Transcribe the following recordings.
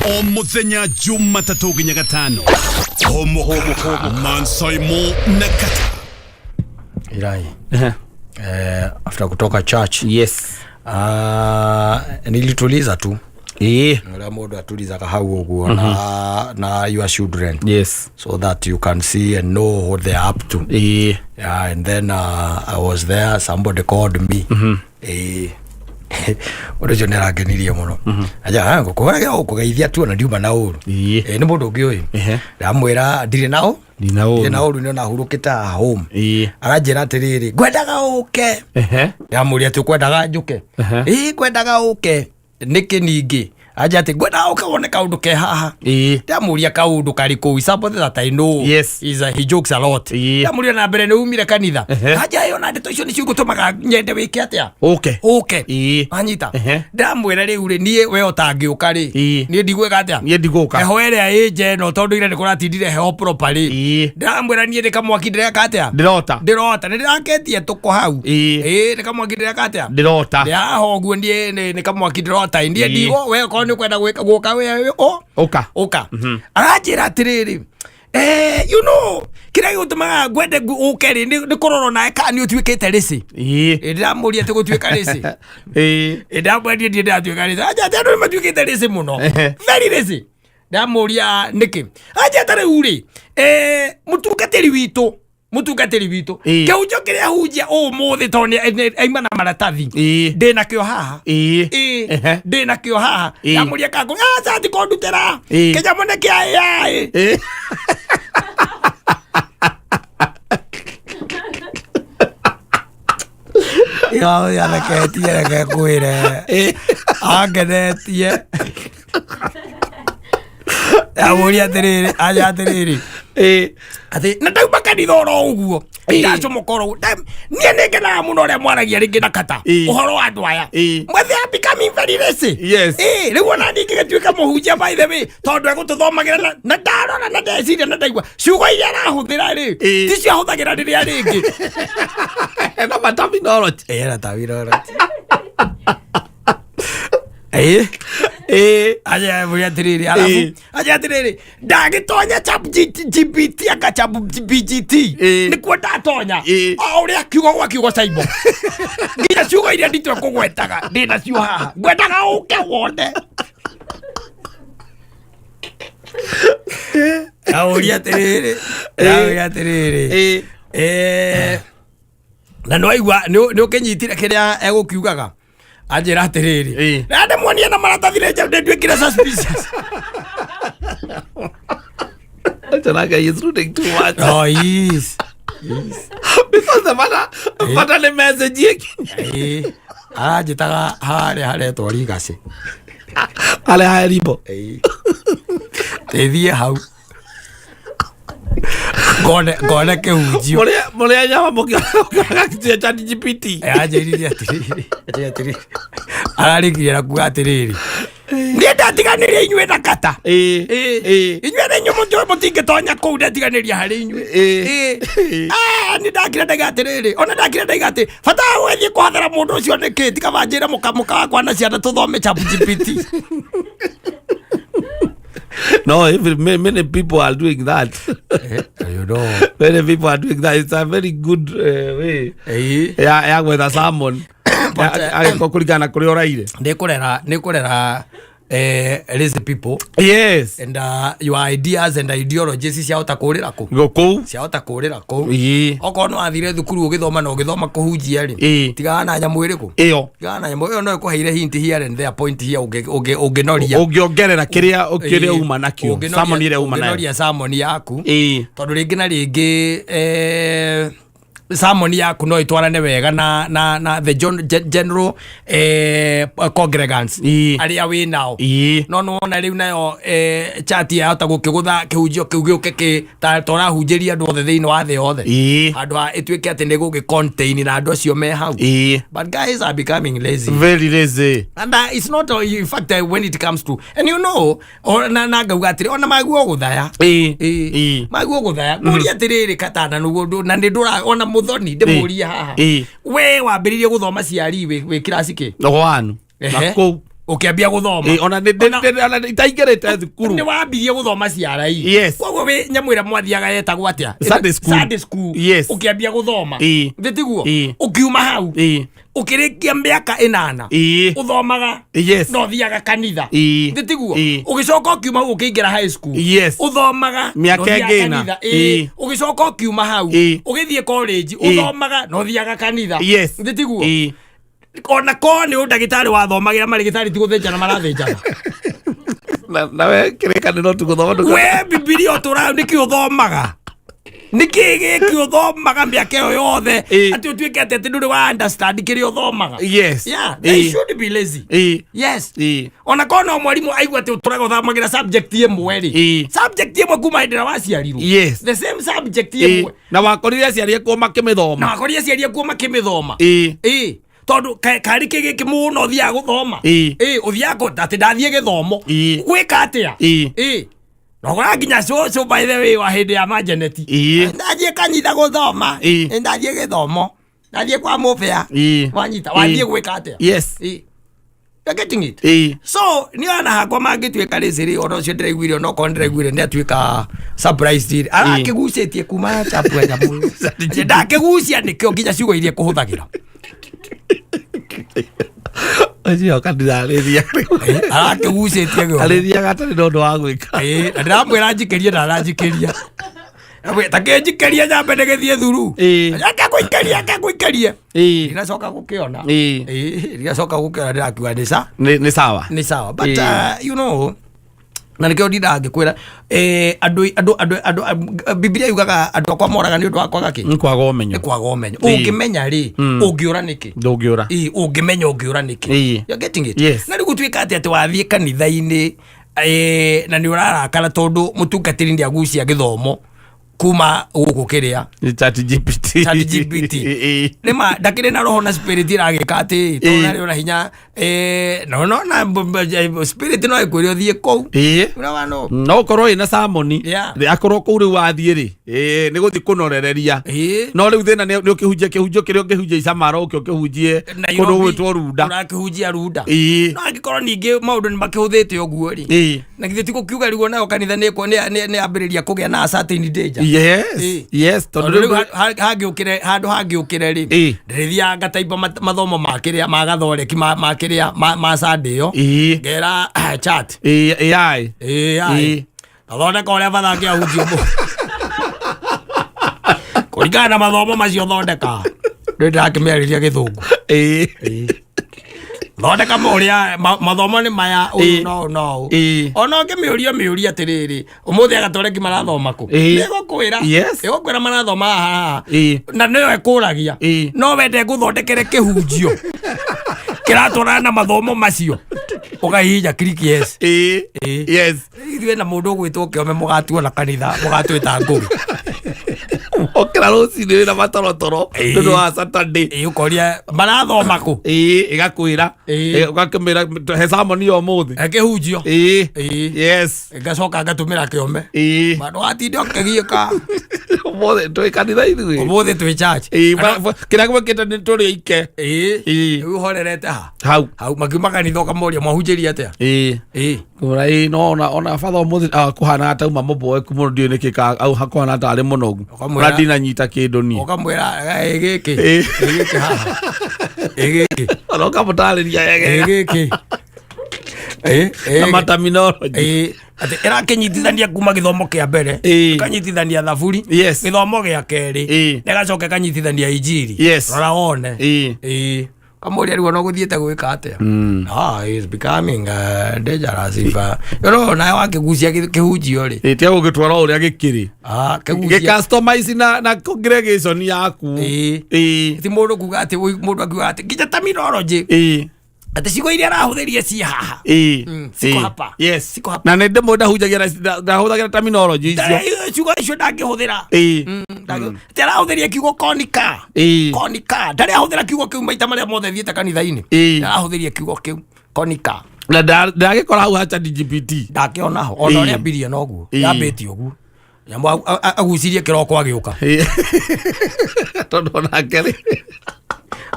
O mũthenya Jumatatũ nginya Gatano. Homo Mansaimo na Kata. Irai. After kutoka church, nilituliza tu ũrĩa mũndũ atulizaga hau ũguo na your children so that you can see and know what they are up to. Yeah, and then I was there, somebody called me. Ũndũ ũcio nĩ arangenirie mũno. Aja ngũkũhũraga gũkũgeithia tu ona ndiuma na ũru. Nĩ mũndũ ũngĩ ũyũ. Ndamwĩra ndirĩ na ũ Ndina ndirĩ na ũru. ũru, nĩ ona hurũkĩte haha home. Aranjĩra atĩrĩrĩ, ngwendaga ũke. Ndamũria atĩ ũkwendaga njũke? Ĩĩ, ngwendaga ũke. Nĩkĩ ningĩ? Anja atĩ ngwendaga ũke wone kaũndũ ke haha. Ndamũria kaũndũ karĩkũ? Is somebody that I know. He jokes a lot. Ndamũria na mbere nĩ umire kanitha. Anja ĩyo na ndeto icio nĩcio igũtũmaga nyende wĩke atĩa? Ũke. Ũke. Wanyita? Ndamwĩra rĩu rĩ, niĩ we ũtangĩũka rĩ, niĩ ndigwĩka atĩa? Niĩ ndigũka. Heho ĩrĩa ĩ nja ĩno, tondũ ira nĩ kũratindire heho properly. Ndamwĩra niĩ nĩ kamwaki ndĩreka atĩa? Ndĩrota. Ndĩrota nĩ ndĩraketie tũkũ hau. Ĩĩ, nĩ kamwaki ndĩreka atĩa? Ndĩrota. Ndĩraha ũguo niĩ nĩ kamwaki ndĩrota. Niĩ ndigo we okorwo nĩ ũkwenda gwĩka gũka we o Ũka. Ũka. Aranjĩra atĩrĩrĩ, you know kĩrĩa gĩgũtũmaga ngwende ũke rĩ, nĩ kũrorwo nawe kana nĩ ũtuĩkĩte rĩcĩ. Ndĩramũria atĩ gũtuĩka rĩcĩ? Ndamwĩra niĩ ndatuĩka rĩcĩ. Anja atĩ andũ nĩ matuĩkĩte rĩcĩ mũno, very rĩcĩ. Ndamũria nĩkĩ. Anja ta rĩu rĩ, mũtungatĩri witũ kĩhunjio kĩrĩa hunjia ũmũthĩ, tondũ aima na maratathi, ndĩ nakĩo haha. Ĩĩ, ndĩ nakĩo haha. Ndamũria kangũ aca ti kũndutĩra kĩnyamũ nĩ kĩa AI. Yatheketie, reke ngwĩre, angenetie. Ndamũria atĩrĩrĩ, anja atĩrĩrĩ, atĩ na ndauma kanitha oro ũguo, ndacomoka oro ũguo. Niĩ nĩ ngenaga mũno ũrĩa mwaragia rĩngĩ na kata ũhoro wa andũ aya. They are becoming very lazy. Ĩĩ, rĩu ona niĩ ngĩgĩtuĩka mũhunjia, by the way, tondũ egũtũthomagĩra na ndarora na ndeciria na ndaigua ciugo iria arahũthĩra rĩ, ticio ahũthagĩra rĩrĩa rĩngĩ. Na materminology. Ĩĩ, na terminology. Ĩĩ. Aja mũria atĩrĩrĩ, arabu aja atĩrĩrĩ, ndagĩtonya Chat GPT anga Chat BGT, nĩkuo ndatonya o ũrĩa kiugo gwa kiugo caibo, nginya ciugo iria nditũ ekũgwetaga ndĩ nacio haha, ngwendaga ũke wone. Ndamũria atĩrĩrĩ, ndamũria atĩrĩrĩ, na nĩwaigua nĩ ũkĩnyitire kĩrĩa egũkiugaga? Anjĩra atĩrĩrĩ, na ndĩmuonie na maratathi rĩ, nduĩkire suspicious. Tanaka is reading too much. Oh, yes. Because the bata nĩ message ĩkinya. Ĩĩ, aranjĩtaga harĩa haretwo Rigacĩ. Harĩa harimbo. Tĩthiĩ hau ngone kĩhunjio. Mũrĩa nyama mũkĩonaga Chat GPT. Anjĩrire atĩrĩrĩ, ararĩkirie na kuga atĩrĩrĩ, niĩ ndatiganĩria inyuĩ na kata. Inyuĩ nĩ inyuĩ mũtingĩtonya kũu, ndatiganĩria harĩ inyuĩ. Ĩĩ. Ah, nĩ ndakire ndaiga atĩrĩrĩ, ona ndakire ndaiga atĩ bata wa gwĩthiĩ kũhathara mũndũ ũcio nĩkĩ? Tikaba njĩre mũka wakwa na ciana tũthome Chat GPT. No, if many, many people are doing that. You know. Many people are doing that. It's a very good way ya gwetha sermon. But, Agĩkorwo kũringana na kũrĩa ũraire. Nĩ kũrera lazy people and your ideas and ideologies ciahota kũrĩra kũ Gũkũ. Ciahota kũrĩra kũu. Okorwo nĩ wathire thukuru ũgĩthoma na ũgĩthoma kũhunjia rĩ, tigana na nyamũ ĩrĩkũ? Ĩyo. Tigana na nyamũ ĩyo, no ĩkũheire hint here and there, point here ũngĩnoria. Ũngĩongerera kĩrĩa uma nakĩo. Sermon ĩrĩa uma nayo. Ũngĩnoria sermon yaku, tondũ rĩngĩ na rĩngĩ sermon yaku no ĩtwarane wega na the general congregants arĩa wĩ nao. No nĩwona rĩu nayo chat yahota gũkĩgũtha kĩhunjio kĩu gĩũke kĩ ta ũrahunjĩria andũ othe thĩinĩ wa thĩ yothe, handũ ha ĩtuĩke atĩ nĩ gũgĩ contain na andũ acio me hau. But guys are becoming lazy. Very lazy. And it's not in fact, when it comes to, and you know, na ngauga atĩrĩ, ona maguo gũthaya. Maguo gũthaya, ngũria atĩrĩrĩ, katana nĩguo na nĩ ndũra ona mũthoni ndĩmũrie haha, we wambĩrĩirie gũthoma ciari wĩ kĩraci kĩ? One. Na kũu. Ũkĩambia gũthoma. Ĩ, ona ona itaingĩrĩte thukuru. Nĩ wambirie gũthoma ciara-i. Yes. Koguo wĩ nyamũ ĩrĩa mwathiaga yetagwo atĩa? Sunday school. Sunday school. Yes. Ũkĩambia gũthoma. Ĩ. Thĩ tiguo? Ĩ. Ũkiuma hau. Ĩ. Ũkĩrĩkia mĩaka 8. Ĩ. Ũthomaga. Yes. Na ũthiaga kanitha. Ĩ. Thĩ tiguo? Ĩ. Ũgĩcoka ũkiuma hau ũkĩingĩra high school. Yes. Ũthomaga. Mĩaka na ũthiaga ĩngĩ ĩna. kanitha. Ĩ. Ĩ. Ũgĩcoka ũkiuma hau. Ĩ. Ũgĩthiĩ college. Ĩ. Ũthomaga na ũthiaga kanitha. Yes. Thĩ tiguo? Ĩ. Ona korwo nĩ ũndagĩtarĩ wathomagĩra marĩgĩtarĩ ti gũthĩnjana marathĩnjana. Nawe kĩrĩkanĩro tu gũthoma We Bibilia ũtũraga nĩkĩ ũthomaga? Nĩkĩ gĩkĩ ũthomaga mĩaka ĩyo yothe Ĩ. atĩ ũtuĩke atĩ atĩ ndũrĩ wa understand kĩrĩa ũthomaga? Yes. Yeah, they Ĩ. should be lazy. Ĩ. Yes. Ĩ. Ona korwo no mwarimũ aigua atĩ ũtũraga ũthomagĩra subject ĩmwe rĩ. Ĩ. Subject ĩmwe kuma hĩndĩ ĩrĩa waciarirwo. Yes. The same subject Ĩ. ĩmwe. Na wakorire aciari akuo Na makĩmĩthoma. wakorire aciari akuo makĩmĩthoma. Ĩ. Ĩ. Tondũ karĩ kĩ gĩkĩ mũno ũthiaga gũthoma. Ĩ. Ĩ, ũthiaga atĩ ndathiĩ gĩthomo. Ĩ. Gwĩka atĩa? Ĩ. Ĩ. Nogora nginya cũcũ by the way wa hĩndĩ ya majeneti. Ĩ. Ndathiĩ kanitha gũthoma. Ĩ. Ndathiĩ gĩthomo. Ndathiĩ kwa mũbĩa. Ĩ. Wanyita. Wathiĩ Ĩ. gwĩka atĩa? Yes. Ĩ. You're getting it? Ĩ. So niĩ ona hakwa mangĩtuĩka rĩcĩ rĩ, ona ũcio ndĩraiguire, ona okorwo ndĩraiguire nĩ atuĩka surprised rĩ, arakĩgucĩtie kuma chapwa nyamũ. Ndakĩgucia nĩkĩo nginya ciugo iria kũhũthagĩra. Ũcio kanitha arĩthiaga. Arakĩgucĩtie gĩothe. Arĩthiaga atarĩ na ũndũ wa gwĩka. Ĩ, na ndĩramwĩra njikĩrie na aranjikĩria. Ta kĩnjikĩrie nyambe ndĩgĩthiĩ thuru. Ĩ. Reke ngũikĩrie, reke ngũikĩrie. Ĩ. Ndinacoka gũkĩona. Ĩ. Ĩ, ndinacoka gũkĩona ndĩrakiuga nĩ sa. Nĩ sawa. Nĩ sawa. But Ĩ. you know, na nĩkĩo ndindaga ngĩkwĩra andũ Bibilia yugaga andũ akwa moraga nĩ ũndũ wa kwaga kĩ? Nĩ kwaga ũmenyo. Nĩ kwaga ũmenyo. Ĩ. Ũngĩmenya rĩ, ũngĩũra nĩkĩ? Ndũngĩũra. Ĩ, ũngĩmenya ũngĩũra nĩkĩ? Ĩ. You're getting it? Yes. Na rĩu gũtuĩka atĩ atĩ wathiĩ kanitha-inĩ na nĩ ũrarakara tondũ mũtungatĩri nĩ agucia gĩthomo kuma gũkũ kĩrĩa Nĩ ChatGPT. ChatGPT. Ĩ. Nĩma ndakĩrĩ na roho na spirit ĩragĩka atĩ tondũ Ĩ. arĩ ona hinya no no na spirit no ĩkwĩre ũthiĩ kũu. Ĩ. Ũrawa no. No ũkorwo ĩna samoni. Yeah. Akorwo kũu rĩu wathiĩ rĩ. Ĩ, nĩ gũthiĩ kũnorereria. Ĩ. No rĩu thĩna nĩ ũkĩhunjia kĩhunjio kĩrĩa ũngĩhunjia Icamara ũke ũkĩhunjie kũndũ gũgwĩtwo Runda. Ũrakĩhunjia Runda. Ĩ. No angĩkorwo ningĩ maũndũ nĩ makĩhũthĩte ũguo rĩ. Ĩ. Na githĩ ti gũkiuga rĩu onayo kanitha nĩ yambĩrĩria kũgĩa na certain danger. Yes. Ĩ. Yes. Tondũ Tondũ rĩu rĩu hangĩũkĩre handũ hangĩũkĩre rĩ Ĩ. ndĩrĩthiaga ngataimba mathomo ma kĩrĩa ma gathoreki ma kĩrĩa ma Sunday ĩyo Ĩ. ngera chat Ĩ, AI. AI Ĩ. tathondeka ũrĩa batha angĩahunjia ũmũthĩ kũringana na mathomo macio thondeka rĩu ndĩrakĩmĩarĩria gĩthũngũ Ĩ. thondeka ũrĩa mathomo nĩ maya ũyũ Ĩ. no no Ĩ. ona ũngĩmĩũria mĩũria atĩrĩrĩ ũmũthĩ agatoreki marathoma kũ Ĩ. nĩgũkwĩra Yes. ĩgũkwĩra marathoma haha Ĩ. na nĩyo ĩkũragia Ĩ. no wende ngũthondekere kĩhunjio kĩratwarana na mathomo macio ũkahihinya click yes Ĩ. Ĩ. Yes. Ithuĩ na mũndũ ũgwĩtwo kĩome mũgatuona kanitha mũgatwĩta ngũgĩ. Okĩra rũcinĩ wĩna matorotoro Ĩ. nĩ ũndũ wa Saturday. Ĩ, ũkoria marathoma kũ? Ĩ, ĩgakwĩra. Ĩ. Ĩ, ũgakĩmĩra he sermon ya ũmũthĩ. Kĩhunjio. Ĩ. Ĩ. Yes. Ngacoka ngatũmĩra kĩome. Ĩ. Ndũgatinde ũkĩgiĩka. Ũmũthĩ twĩ kanitha ithuĩ. Ũmũthĩ twĩ church. Ĩ, kĩrĩa gwĩkĩte nĩ tũrĩ ike. Ĩ. Ĩ. Rĩu ũhorerete ha? Hau. Hau makiuma kanitha ũkamoria mwahunjĩria atĩa? Ĩ. Ĩ. Kũra ĩ no ona batha ũmũthĩ kũhana tauma mũboeku mũno ndiũĩ nĩkĩ au hakũhana tarĩ mũnogu. Ũkamwĩra- Ona ndinanyita kĩndũ niĩ. Ũkamwĩra ĩ gĩkĩ. Ĩ. Ĩ gĩkĩ haha. Ĩ gĩkĩ. Ona ũkamũtarĩria Ĩ wega. gĩkĩ. Ĩ. Ĩ. Na materminology. Ĩ, atĩ ĩrakĩnyitithania kuma gĩthomo kĩa mbere Ĩ. ĩkanyitithania thaburi Yes. gĩthomo gĩa kerĩ Ĩ. na ĩgacoka ĩkanyitithania injiri Yes. rora wone Ĩ. Ĩ. Kamũria rĩu ona ũgũthiĩte gwĩka atĩa Ah, is becoming dangerous if you know nawe wakĩgucia kĩhunjio rĩ Ĩ, tiga gũgĩtwara o ũrĩa gĩkĩrĩ. Ah, kĩgucia Gĩ-customize na congregation yaku. Ĩ. Ĩ. ti mũndũ kuga atĩ mũndũ akiuga atĩ nginya terminology Ĩ. atĩ ciugo iria arahũthĩria ci haha Ĩ. Siko Ĩ. hapa. Yes. Siko hapa. Na nĩ ndĩmwe ndahũthagĩra terminology icio. Ciugo icio ndangĩhũthĩra Ĩ. Atĩ arahũthĩria kiugo konika Ĩ. konika ndarĩ ahũthĩra kiugo kĩu maita marĩa mothe thiĩte kanitha-inĩ Ĩ. arahũthĩria kiugo kĩu konika Na ndagĩkora hau ha ChatGPT. ndakĩona ho ona Ĩ. ũrĩa ambirie noguo Ĩ. yambĩtie ũguo nyamũ agucirie kĩroko agĩũka Ĩ. Tondũ onake rĩ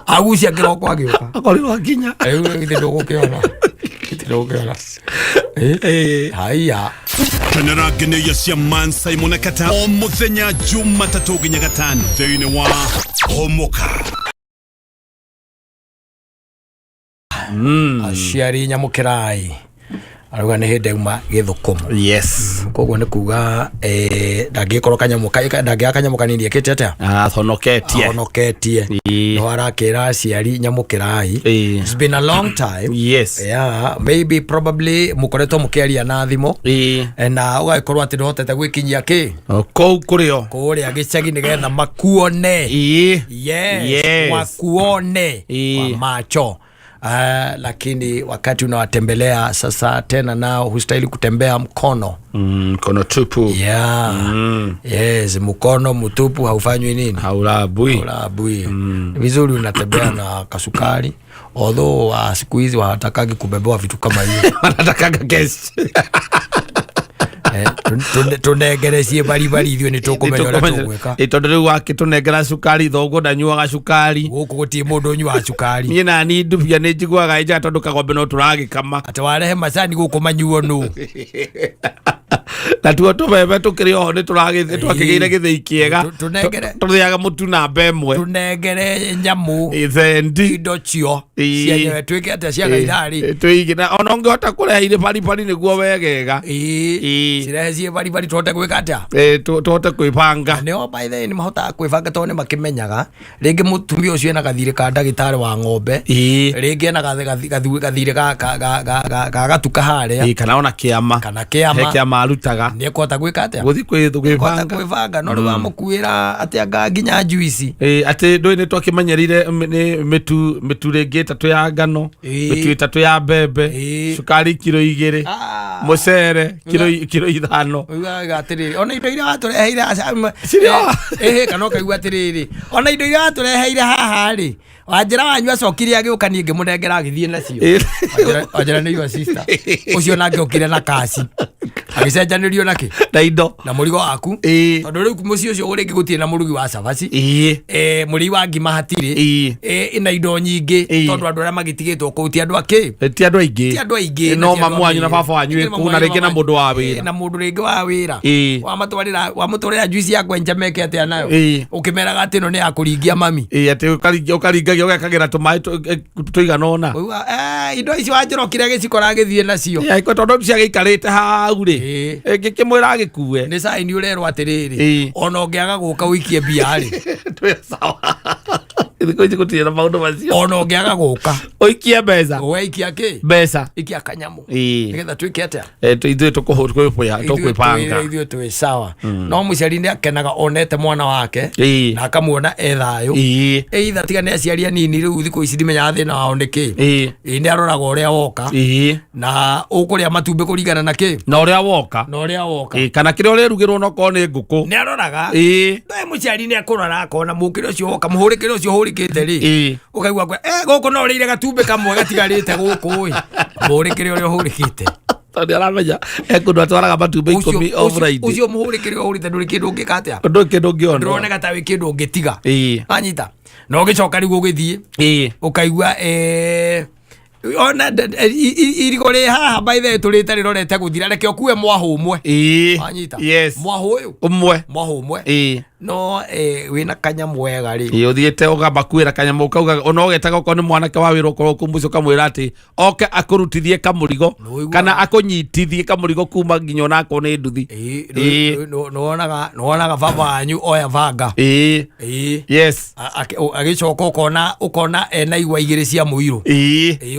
agucia kĩroko agĩũka akorirwo akinya. Rĩu githĩ ndũgũkĩona. Ndũngĩona. Eh, haiya. Kenera ngeneia cia Man Simon na Kata o muthenya Jumatatũ nginya gatano thĩinĩ wa Homoka. Aciari nyamũkĩrai, arauga nĩ hĩndĩ auma gĩthũkũmo. Yes. Koguo nĩ kuga ndangĩkorwo kanyamũ ndangĩaga kanyamũ kanini ekĩte atĩa? Athonoketie. Ahonoketie. No arakĩra aciari nyamũkĩrai. It's been a long time. Yes. Yeah, maybe probably mũkoretwo mũkĩaria na thimũ. Na ũgagĩkorwo atĩ ndũhotete gwĩkinyia kĩ Kũu kũrĩo. Kũrĩa gĩcagi nĩgetha makuone. Yes. Yes. Wakuone kwa macho. Lakini wakati unawatembelea sasa tena nao hustahili kutembea mkono. Mkono tupu. Yeah. Yes, mkono mtupu haufanywi nini? Haulabwi. Haulabwi. Vizuri unatembea na kasukari. Although siku hizi hawatakagi kubebewa vitu kama hiyo. Wanatakaga cash. Tunengerecie baribari ithuĩ nĩ tũkũmenya ũrĩa tũgwĩka. Tondũ rĩu wakĩtũnengera cukari, thoguo ndanyuaga cukari. Gũkũ gũtirĩ mũndũ ũnyuaga cukari. Niĩ nani ndubia nĩ njiguaga ĩ njega tondũ kagombe no tũragĩkama. Atĩ warehe macani gũkũ manyuo nũ. Na tuo tũbebe tũkĩrĩ oho nĩ twakĩgĩire gĩthĩi kĩega. Tũnengere. Tũrĩaga mũtu namba ĩmwe. Tũnengere nyamũ. Thendi. Indo cio. Cienyewe twĩke atĩa cia gaitharĩ. Twĩige na ona ũngĩhota kũrehe irĩ baribari nĩguo wegega. Cirehe ciĩ baribari tũhote gwĩka atĩa? Tũhote kwĩbanga. Nĩo by the way nĩ mahotaga kwĩbanga tondũ nĩ makĩmenyaga. Rĩngĩ mũtumia ũcio ena gathirĩ ka ndagĩtarĩ wa ng'ombe. Rĩngĩ ena gathirĩ ga gatuka harĩa. Kana ona kĩama. Kana kĩama. He kĩama arutaga. Nĩ ekũhota gwĩka atĩa? Gũthiĩ Ekũhota kwĩbanga. Kwĩbanga. No rĩu wamũkuĩra atĩ anga nginya juice. Atĩ ndũĩ nĩ twakĩmenyerire nĩ mĩtu rĩngĩ 3 ya ngano, mĩtu 3 ya mbembe, cukari kiro 2, mũcere kiro 5. Ugaga atĩrĩrĩ, ona indo iria watũreheire aca, Cirĩ o. kana ũkaigua atĩrĩrĩ, ona indo iria watũreheire haha rĩ, Wanjĩra wanyu acokire agĩũka niĩ ngĩmũnengera agĩthiĩ nacio. Wanjĩra nĩ your sister. Ũcio nake okire na kaci. Agĩcenjanĩrio na kĩ? Na indo. Na mũrigo waku. Tondũ rĩu mũciĩ ũcio rĩngĩ gũtirĩ na mũrugi wa cabaci. Mũrĩi wa ngima hatirĩ. Ina indo nyingĩ. Tondũ andũ arĩa magĩtigĩtwo kũu ti andũ akĩ? Ti andũ aingĩ. Ti andũ aingĩ. No mamu wanyu na baba wanyu Rĩngĩ kũu na rĩngĩ na mũndũ wa wĩra. Na mũndũ rĩngĩ wa wĩra. Wamũtwarĩra juice ya kwenja meke atĩa nayo? Ũkĩmeraga atĩ ĩno nĩ ya kũringia mami. Atĩ ũkaringagia ũgekagĩra tũmaĩ tũigana ũna. Ũigua, indo icio wanjĩra ũkire gĩciko agĩthiĩ nacio. Tondũ ciagĩikarĩte hau rĩ. Ngĩkĩmwĩra agĩkue. Nĩ sign ũrerwo atĩrĩrĩ. Ona ũngĩaga gũka ũikie mbia rĩ. Twĩ sawa. Thikũ ici gũtirĩ na maũndũ macio. Ona ũngĩaga gũka. Ũikie mbeca. We ikia kĩ? Mbeca. Ikia kanyamũ. Nĩgetha twĩke atĩa? Ithuĩ tũkwĩbanga. Ithuĩ twĩ sawa. No mũciari nĩ akenaga onete mwana wake. Na akamuona e thayũ. Either tiga nĩ aciari anini rĩu thikũ ici ndimenyaga thĩna wao nĩ kĩ. Nĩ aroraga ũrĩa woka. Na ũkũrĩa matumbĩ kũringana na kĩ? Na ũrĩa woka. Na ũrĩa woka. Kana kĩrĩa ũrĩrugĩrwo no korwo nĩ ngũkũ. Nĩ aroraga. We mũciari nĩ akũrora akona mũkĩre ũcio woka, mũhũrĩkĩre ũcio ũhũrĩkĩte rĩ. Ũkaigua kwa, gũkũ no ũrĩire gatumbĩ kamwe gatigarĩte gũkũ ĩ. Mũhũrĩkĩre ũrĩa ũhũrĩkĩte. Tondũ aramenya, kũndũ atwaraga matumbĩ 10 o Friday. Ũcio mũhũrĩkĩre ũhũrĩte ndũrĩ kĩndũ ũngĩka atĩa? Ndũrĩ kĩndũ ũngĩona. Ndũroneka ta wĩ kĩndũ ũngĩtiga. Wanyita? Na ũgĩcoka rĩu ũgĩthiĩ. Ũkaigua, ona irigũ rĩ haha by the way tũrĩte rĩrorete gũthira, reke ũkue mwahũ ũmwe. Wanyita? Yes. Mwahũ ũyũ? Ũmwe. Mwahũ ũmwe. No, wĩna kanyamũ wega rĩ. Ũthiĩte ũgamakuĩra kanyamũ ũkauga, ona ũgetaga okorwo nĩ mwanake wa wĩra ũkorwo kũu mũciĩ ũkamwĩra atĩ oke akũrutithie kamũrigo Nĩũiguaga. kana akũnyitithie kamũrigo kuma nginya onakorwo nĩ nduthi. Nĩwonaga baba wanyu oya banga. Yes. Agĩcoka ũkona ena igwa igĩrĩ cia mũirũ.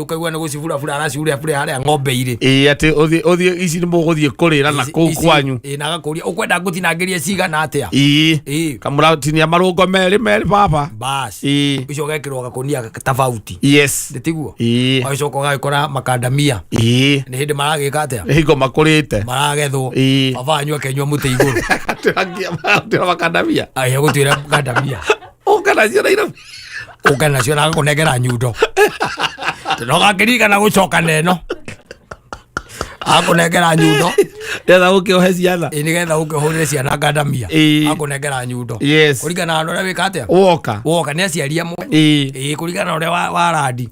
Ũkaigua nĩ gũciburabura araciburabura harĩa ng'ombe irĩ. Atĩ ũthiĩ ici nĩ mũgũthiĩ kũrĩra na kũu kwanyu. Na agakũria ũkwenda ngũtinangĩrie cigana atĩa? Kamũratinia marũngo merĩ merĩ baba. Bas. Ũcio ũgekĩrwo gakũnia tofauti. Yes. Nĩ tiguo? Ũgagĩcoka ũgagĩkora makandamia. Nĩ hĩndĩ maragĩka atĩa? Nĩ hingo makũrĩte. Maragethwo. Baba wanyu akenyua mũtĩ igũrũ. Atĩra makandamia. Aya gũtuĩra makandamia. Ũka nacio Nairobi. Ũka nacio na agakũnengera nyundo. No gakĩririkana gũcoka na ĩno. Akũnengera nyundo. Nĩgetha ũke ũhe ciana. Ĩ, nĩgetha ũke ũhũrĩre ciana ngandamia. Akũnengera nyundo. Kũringana na ũrĩa wĩka atĩa? Woka. Woka nĩ aciari amwe. Ĩ, kũringana na ũrĩa warandi.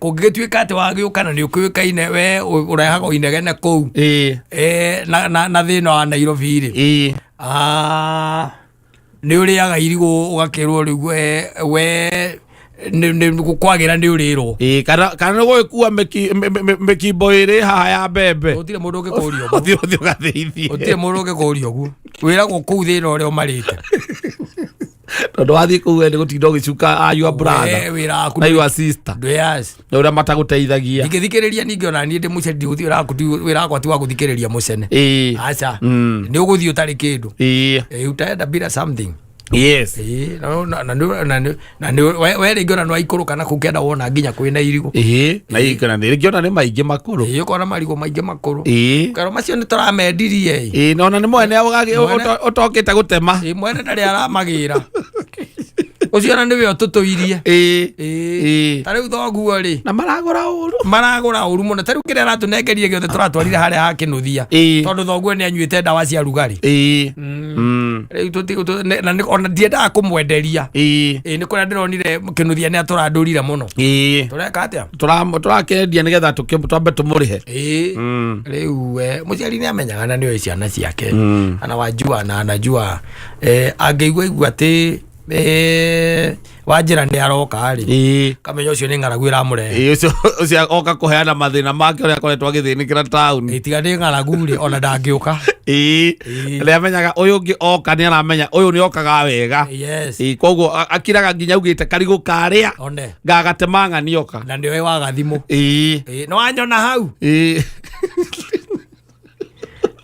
Kũngĩgĩtuĩka atĩ wagĩũka na nĩ ũkĩũĩkaine we ũrehaga inegene kũu. Na thĩna wa Nairobi rĩ. Nĩ ũrĩaga irigũ ũgakĩrwo rĩu we kwagĩra nĩ ũrĩrwo. Ĩ, kana nĩ gũgĩkua mĩkimbo ĩrĩ haha ya mbembe. Gũtirĩ mũndũ ũngĩkũria ũguo. Ũthiĩ ũgathĩithie. Gũtirĩ mũndũ ũngĩkũria ũguo. Wĩragwo kũu thĩna ũrĩa ũmarĩte. Tondũ wathiĩ kũu we nĩ gũtinda ũgĩcuka your brother. We wĩra waku Na your sister. Yes. Na ũrĩa matagũteithagia. Ingĩthikĩrĩria ningĩ ona niĩ ndĩ mũcene, ndigũthiĩ wĩra waku wĩra wakwa ti wa gũthikĩrĩria mũcene. Aca. Nĩ ũgũthiĩ ũtarĩ kĩndũ. Utaenda bila something. Yes. Ĩ, na we rĩngĩ ona nĩwaikũrũka na kũu kĩanda wona nginya kwĩna irigũ. Ĩ, na ikana nĩ rĩngĩ ona nĩ maingĩ makũrũ. Ĩ, ũkona marigũ maingĩ makũrũ. Ĩ. Karo macio nĩ tũramendirie. Ĩ, na ona nĩ mwene Mwene. ũtokĩte gũtema. Ĩ, mwene ndarĩ aramagĩra. Ũcio ona nĩwe ũtũtũirie. Ĩ. Ĩ. Ĩ. Ta rĩu thoguo rĩ. Na maragũra ũru. Maragũra ũru mũno. Ta rĩu kĩrĩa aratũnengerire gĩothe tũratwarire harĩa ha Kĩnũthia. Ĩ. Tondũ thoguo nĩ anyuĩte ndawa cia rugarĩ. Ĩ. Rĩu na ona ndiendaga kũmwenderia. Ĩ. Ĩ, nĩ kũrĩa ndĩronire Kĩnũthia nĩ atũrandũrire mũno. Ĩ. Tũreka atĩa? Tũrakĩendia nĩgetha twambe tũmũrĩhe. Ĩ. Rĩu mũciari nĩ amenyaga na nĩoĩ ciana ciake. Anawajua na anajua. Angĩigua igua atĩ Wanjĩra nĩ aroka rĩ. Ĩ. Kamenya ũcio nĩ ng'aragu ĩramũrehe. Ĩ, ũcio oka kũheana mathĩna make ũrĩa akoretwo agĩthĩnĩkĩra taũni. Ĩ, tiga nĩ ng'aragu rĩ, ona ndangĩũka. Ĩ. Ĩ. Nĩ amenyaga ũyũ ũngĩ oka nĩ aramenya ũyũ nĩ okaga wega. Yes. Ĩ, koguo akiraga nginya augĩte karigũ karĩa One. ngagatema ng'ani oka. Na nĩoĩ wagathimũ. Ĩ. Ĩ, nĩ wanyona hau? Ĩ.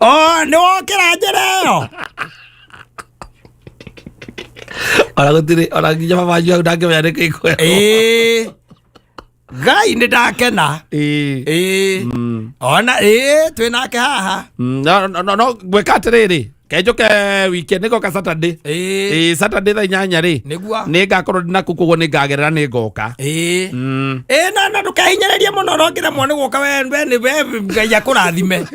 Oh, nĩ wokĩra njĩra ĩyo? Ona gũtirĩ, ona nginya baba wanyu hau ndangĩmenya nĩ kĩĩ kwĩrwo. Ĩ. Ngai nĩ ndakena. Ĩ. Ĩ. Ona, ĩ, twĩ nake haha. No, gwĩka atĩrĩrĩ, kenjũke weekend, nĩngoka Saturday. Ĩ. Ĩ, Saturday thaa 8 rĩ. Nĩguo. Nĩngakorwo ndĩ naku, koguo nĩngagerera nĩngoka. Ĩ. Ĩ, na ndũkehinyĩrĩrie mũno, no ngĩremwo nĩ gũka we nĩ we Ngai akũrathime.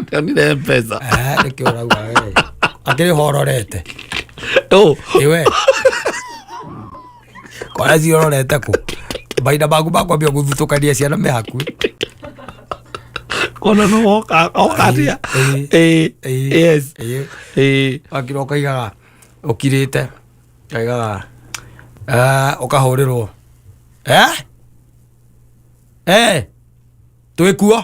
Ndonire mbeca. Nĩkĩo ũrauga we. Akĩrĩ ho ũrorete. Ũ. Ĩ we. Kora cio ũrorete kũ? Mahinda maku ma kwambia gũthutũkania ciana me hakuhĩ. Kona no oka, oka atĩa? Ĩ. Ĩ. Ĩ. Yes. Ĩ. Ĩ. Wakira ũkaigaga ũkirĩte. Ũkaigaga, ũkahũrĩrwo. Twĩkuo?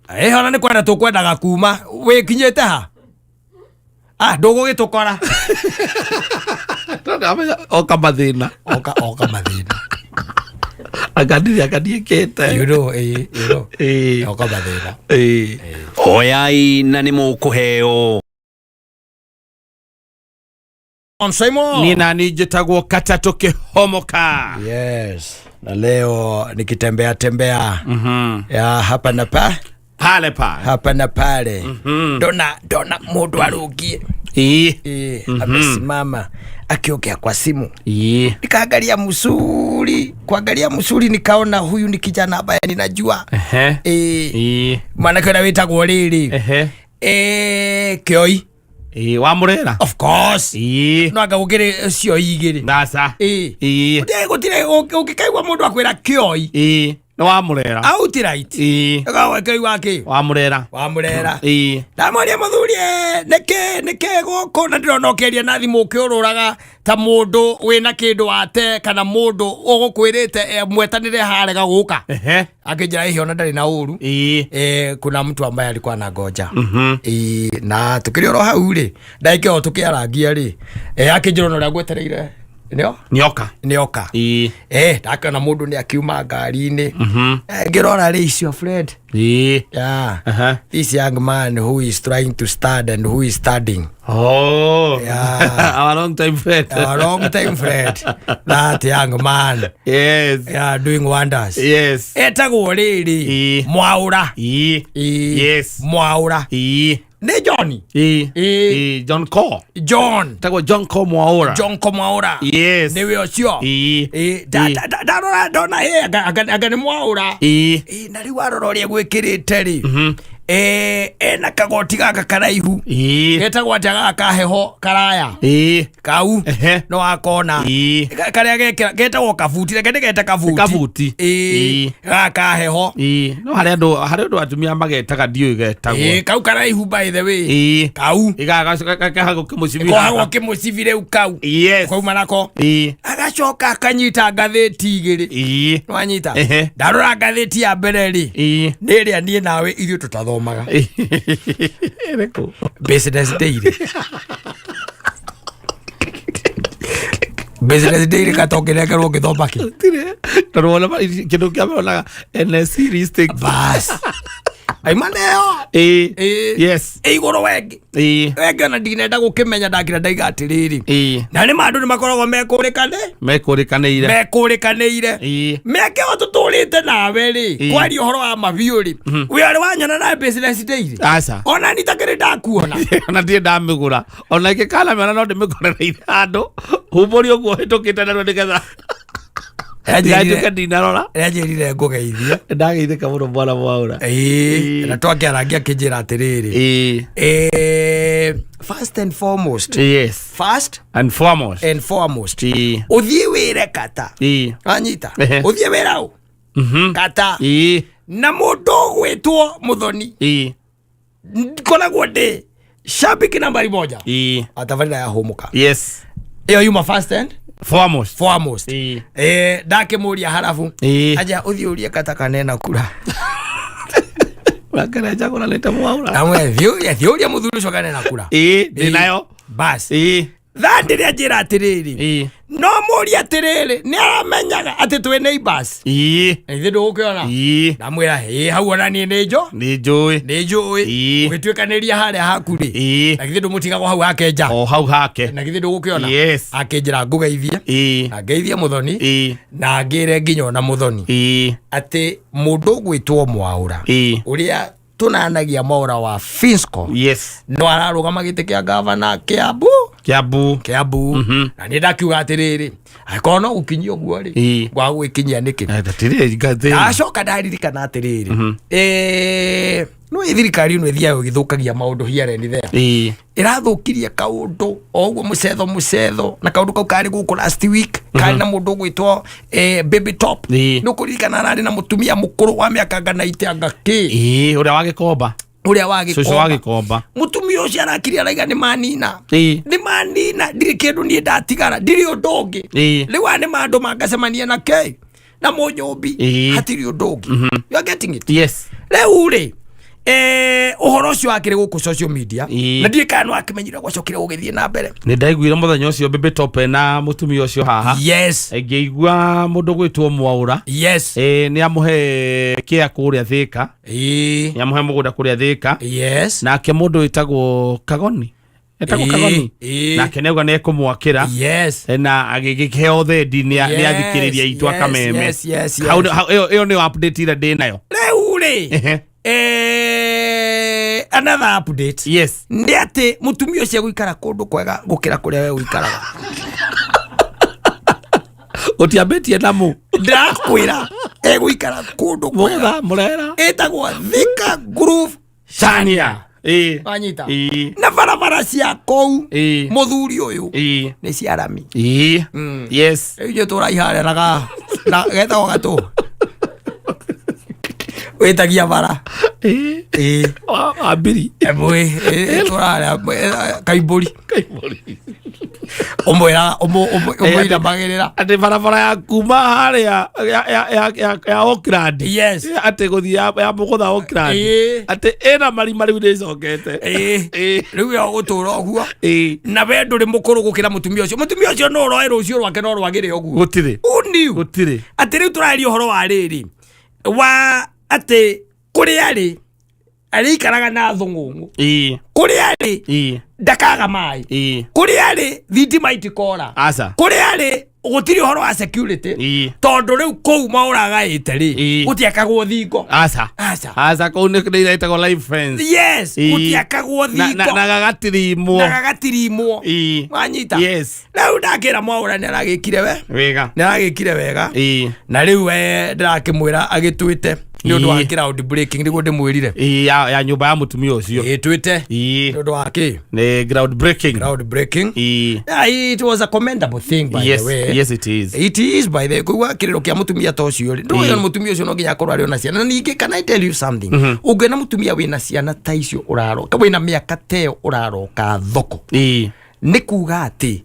Ona nĩ kwenda tũkwendaga kuma. Wĩkinyĩte ha? Ndũgũgĩtũkora. Oka mathĩna. Oka mathĩna. Akandire akandiĩkĩte. You know, you know. Oka mathĩna. Oyai na nĩ mũkũheo. On Simon. Niĩ nani njĩtagwo Katatũ Kĩhomoka. Yes. Na leo nikitembea tembea. Ya hapa na pa. Pale pa. Hapa na pale. Ndona mũndũ arũngie. Amesimama akiongea kwa simu. Nikaangalia msuri, kuangalia msuri nikaona huyu ni kijana ambaye ninajua. Mwanake ũrĩa wĩtagwo rĩrĩ. Kĩoi. Wa Mũrera? Of course. No anga gũkĩrĩ cioi igĩrĩ. Ndaca. Gũtirĩ, ũngĩkaigua mũndũ akwĩra Kĩoi. Nĩ wa Mũrera. Outright. Ũkaigua Kĩoi wa kĩ? Wa Mũrera. Wa Mũrera. Ndamũria mũthuri, nĩkĩ gũkũ na ndĩrona ũkĩaria na thimũ ũkĩũrũraga ta mũndũ wĩna kĩndũ wate kana mũndũ ũgũkwĩrĩte, mwetanĩre harega gũka. Akĩnjĩra hihi ona ndarĩ na ũru. Kuna mtu ambaye alikuwa anangoja. Na tukĩrĩ oro hau rĩ, ndagĩka ĩyo tũkĩarangia rĩ, akĩnjĩra ona ũrĩa ngwetereire. Nĩo? Nĩoka. Nĩoka. Ndakĩona mũndũ nĩ akiuma ngari-inĩ. Ngĩrora rĩ, is your friend. Yeah. This young man who is trying to stand and who is standing. Oh. Yeah. Our long time friend. Our long time friend. That young man. Yes. Yeah, doing wonders. Yes. Etagwo rĩrĩ. Mwaũra. Yes. Mwaũra. Nĩ John. Ĩĩ. Ĩĩ. Ĩĩ, John Ko. John. Tagwo John Ko Mwaura. John Komwaura. Yes. Nĩwe ũcio. Ĩĩ. Ĩĩ, ndarora ndona ĩ anga nĩ Mwaura. Ĩĩ. Ĩĩ, na rĩu arora ũrĩa gwĩkĩrĩte rĩ, ena kagoti gaka karaihu Ĩĩ. getagwo atĩa gaka kaheho karaya Ĩĩ. kau Ehe. no akona. Ĩĩ. Karĩa gekĩra getagwo kabuti, reke ndĩgete kabuti. Kabuti. Ĩĩ, Ĩĩ. gaka kaheho. Ĩĩ. No harĩ andũ, harĩ andũ atumia magetaga ndiũĩ getagwo. Ĩĩ, kau karaihu by the way. Ĩĩ. Kau Ĩgagahagwo kĩmũcibi kohagwo haha. kĩmũcibi rĩu kau. Yes. Kauma nako. Ĩĩ. Agacoka akanyita ngathĩti igĩrĩ. Ĩĩ. Nĩwanyita? Ehe. Ndarora ngathĩti ya mbere rĩ, Ĩĩ. nĩ ĩrĩa niĩ nawe ithuĩ tũtathomaga. Ĩrĩkũ? Business Daily. Business Daily katongerekerwo ngĩthoma kĩ. Tirĩ. Tondũ wona kĩndũ kĩa mbere wonaga NSE listing. Bas. Aima neo. Ĩĩ. Ĩĩ. Yes. Ĩ igũrũ wengĩ. Ĩĩ. Wengĩ ona ndinenda gũkĩmenya ndakira ndaiga atĩrĩrĩ. Ĩĩ. Na nĩ ma andũ nĩ makoragwo mekũrĩkane. Mekũrĩkanĩire. Mekũrĩkanĩire. Ĩĩ. Mĩaka ĩyo tũtũrĩte nawe rĩ, Ĩĩ. kwaria ũhoro wa mabiũ rĩ, wĩ ũrĩ wanyona na Business Daily? Aca. Ona niĩ takĩrĩ ndakuona. Ona ndirĩ ndamĩgũra. Ona ingĩkanamĩona no ndĩmĩkorereire handũ. Humbũri ũguo hĩtũkĩte narua nĩgetha ndigatuĩke ndinarora. Nĩanjĩrire ngũgeithie. Ndageithĩka mũno mwana Mwaura. Ĩĩ, na twakĩarangia akĩnjĩra atĩrĩrĩ. Ĩĩ. First and foremost. Yes. First and foremost. and foremost. Ĩĩ. Ũthiĩ wĩre kata. Ĩĩ. Wanyita? Ehe. Ũthiĩ wĩra ũ? Kata. Ĩĩ. Na mũndũ ũgwĩtwo Mũthoni. Ĩĩ. Ngoragwo ndĩ shabiki nambari moja. Ĩĩ. Atabarĩra ya hũmũka. Yes. Ĩyo yuma first and foremost. Foremost. Ĩĩ. Ndakĩmũria harabu. Ĩĩ. Aja ũthiĩ ũrie kata kanena kura. Wakana njagũranĩte Mwaura. Namwe thiĩ ũrie mũthuri ũcio kanena kura. Ĩĩ, ndĩ nayo. Bas. Ĩĩ. Thandĩ rĩa njĩra atĩrĩrĩ. Ĩĩ. No mũrie atĩrĩrĩ, nĩ aramenyaga atĩ twĩ neighbors. Ĩĩ. Na ithuĩ ndũgũkĩona. Ĩĩ. Ndamwĩra ĩĩ hau ona niĩ nĩ njũ. Nĩ njũĩ. Nĩ njũĩ. Ĩĩ. Ũgĩtuĩkanĩria harĩa haku rĩ. Ĩĩ. Na githĩ ndũmũtigagwo hau hake nja. O hau hake. Na githĩ ndũgũkĩona. Yes. Akĩnjĩra ngũgeithie. Ĩĩ. Na ngeithie Mũthoni. Ĩĩ. Na ngĩre nginya ona Mũthoni. Ĩĩ. Atĩ mũndũ ũgwĩtwo Mwaura. Ĩĩ. Ũrĩa tunanagia Mwaura wa Finsco. Yes. No ararũgama gĩtĩ kĩa gavana Kiambu. Kiambu. Kiambu. Na nĩ ndakiuga atĩrĩrĩ, angĩkorwo no gũkinyia ũguo rĩ, Ĩĩ. ngwaga gwĩkinyia nĩkĩ? Ndatirĩ ngathĩ. Ndacoka ndaririkana atĩrĩrĩ, no ĩ thirikari ĩno ĩthiaga ĩgĩthũkagia maũndũ here and there. Ĩĩ. Ĩrathũkirie kaũndũ o ũguo mũcetho mũcetho, na kaũndũ kau karĩ gũkũ last week, karĩ na mũndũ ũgwĩtwo Baby Top. Ĩĩ. Nĩ ũkũririkana ararĩ na mũtumia mũkũrũ wa mĩaka ngana ite anga kĩ. Ĩĩ, ũrĩa wa Gĩkomba. Ũrĩa wa Cũcũ wa Gĩkomba. Gĩkomba. Mũtumia ũcio arakirie araiga nĩ manina. Ĩĩ. Nĩ manina, ndirĩ kĩndũ niĩ ndatigara, ndirĩ ũndũ ũngĩ. Ĩĩ. Rĩu aya nĩ mandũ mangacemania na kĩ? Na mũnyũmbi. Ĩĩ. Hatirĩ ũndũ ũngĩ. You are getting it? Yes. Rĩu rĩ, ũhoro ũcio wakĩrĩ gũkũ social media. Ĩĩ. Na ndiũĩ kana nĩwakĩmenyire gwacokire gũgĩthiĩ na mbere. Nĩ ndaiguire mũthenya ũcio Baby Top na mũtumia ũcio haha. Yes. Ngĩigua mũndũ gwĩtwo Mwaura. Yes. Nĩ amũhe kĩa kũrĩa Thĩka. Ĩĩ. Nĩ amũhe mũgũnda kũrĩa Thĩka. Yes. Nake mũndũ wĩtagwo Kagoni. Etagwo Ĩĩ, Kagoni. ĩĩ. Nake nĩauga nĩ ekũmwakĩra. Yes. Na agĩkĩheo thendi nĩ athikĩrĩria itũ Yes, akameme. yes, yes, yes. Hau ĩyo nĩyo update ĩrĩa ndĩ nayo. Rĩu rĩ, Ehe. another update. Yes. Nĩ atĩ mũtumia ũcio egũikara kũndũ kwega gũkĩra kũrĩa we ũikaraga. Ũtiambĩtie na mũ. Ndakwĩra egũikara kũndũ kwega. Mũtha, mũrera. Ĩtagwo Thika Groove Shania. Ĩĩ. Wanyita? Ĩĩ. Na barabara cia kũu Ĩĩ. mũthuri ũyũ Ĩĩ. nĩ cia rami. Ĩĩ. Yes. Rĩu ithuĩ tũraiharĩa na na getagwo gatũ. Wĩtagia bara. Ĩĩ. Ĩĩ. Wa mbiri. Ĩmwe, ĩĩ, tũrarĩa, kaimbũri. Kaimbũri. Ũmwĩraga, ũmũinamagĩrĩra. Atĩ barabara ya kuma harĩa ya Auckland. Yes. Atĩ gũthiĩ ya Mũgũtha Auckland. Ĩĩ. Atĩ ĩna marima rĩu nĩ ĩcokete. Ĩĩ. Ĩĩ. Rĩu yo ũgũtũra ũguo. Ĩĩ. Na we ndũrĩ mũkũrũ gũkĩra mũtumia ũcio. Mũtumia ũcio no ũroe rũciũ rwake no rwagĩre ũguo. Gũtirĩ. Who knew? Gũtirĩ. Atĩ rĩu tũraria ũhoro wa rĩrĩ. Wa atĩ kũrĩa arĩ, arĩikaraga na thũng'ũng'ũ. Ĩĩ. Kũrĩa arĩ, Ĩĩ. ndakaga maĩ. Ĩĩ. Kũrĩa arĩ, thitima itikora. Aca. Kũrĩa arĩ, Gũtirĩ ũhoro wa security. Tondũ rĩu kũu maũragaĩte rĩ, gũtiakagwo thingo. Aca. Aca. Aca, kũu nĩ ĩretagwo live fence. Yes. Gũtiakagwo thingo. Na gagatirimwo. Na gagatirimwo. Wanyita? Yes. Rĩu ndakĩra Mwaũra nĩ aragĩkire we Wega. nĩ aragĩkire wega. Na rĩu we ndĩrakĩmwĩra agĩtwĩte nĩ ũndũ wa ground breaking, nĩguo ndĩmwĩrire. Ĩĩ, ya nyũmba ya mũtumia ũcio. Ĩtwĩte nĩ ũndũ wa kĩ? Nĩ ground breaking. Ground breaking. Yeah, it was a commendable thing, by the way. Yes, it is. It is, by the way. Kũigua kĩrĩro kĩa mũtumia ta ũcio rĩ, ndũĩ mũtumia ũcio no nginya akorwo arĩ ona ciana. Na ningĩ, can I tell you something? Ũngĩona mũtumia wĩna ciana ta icio ũraroka, wĩna mĩaka ta ĩyo ũraroka thoko, nĩ kuga atĩ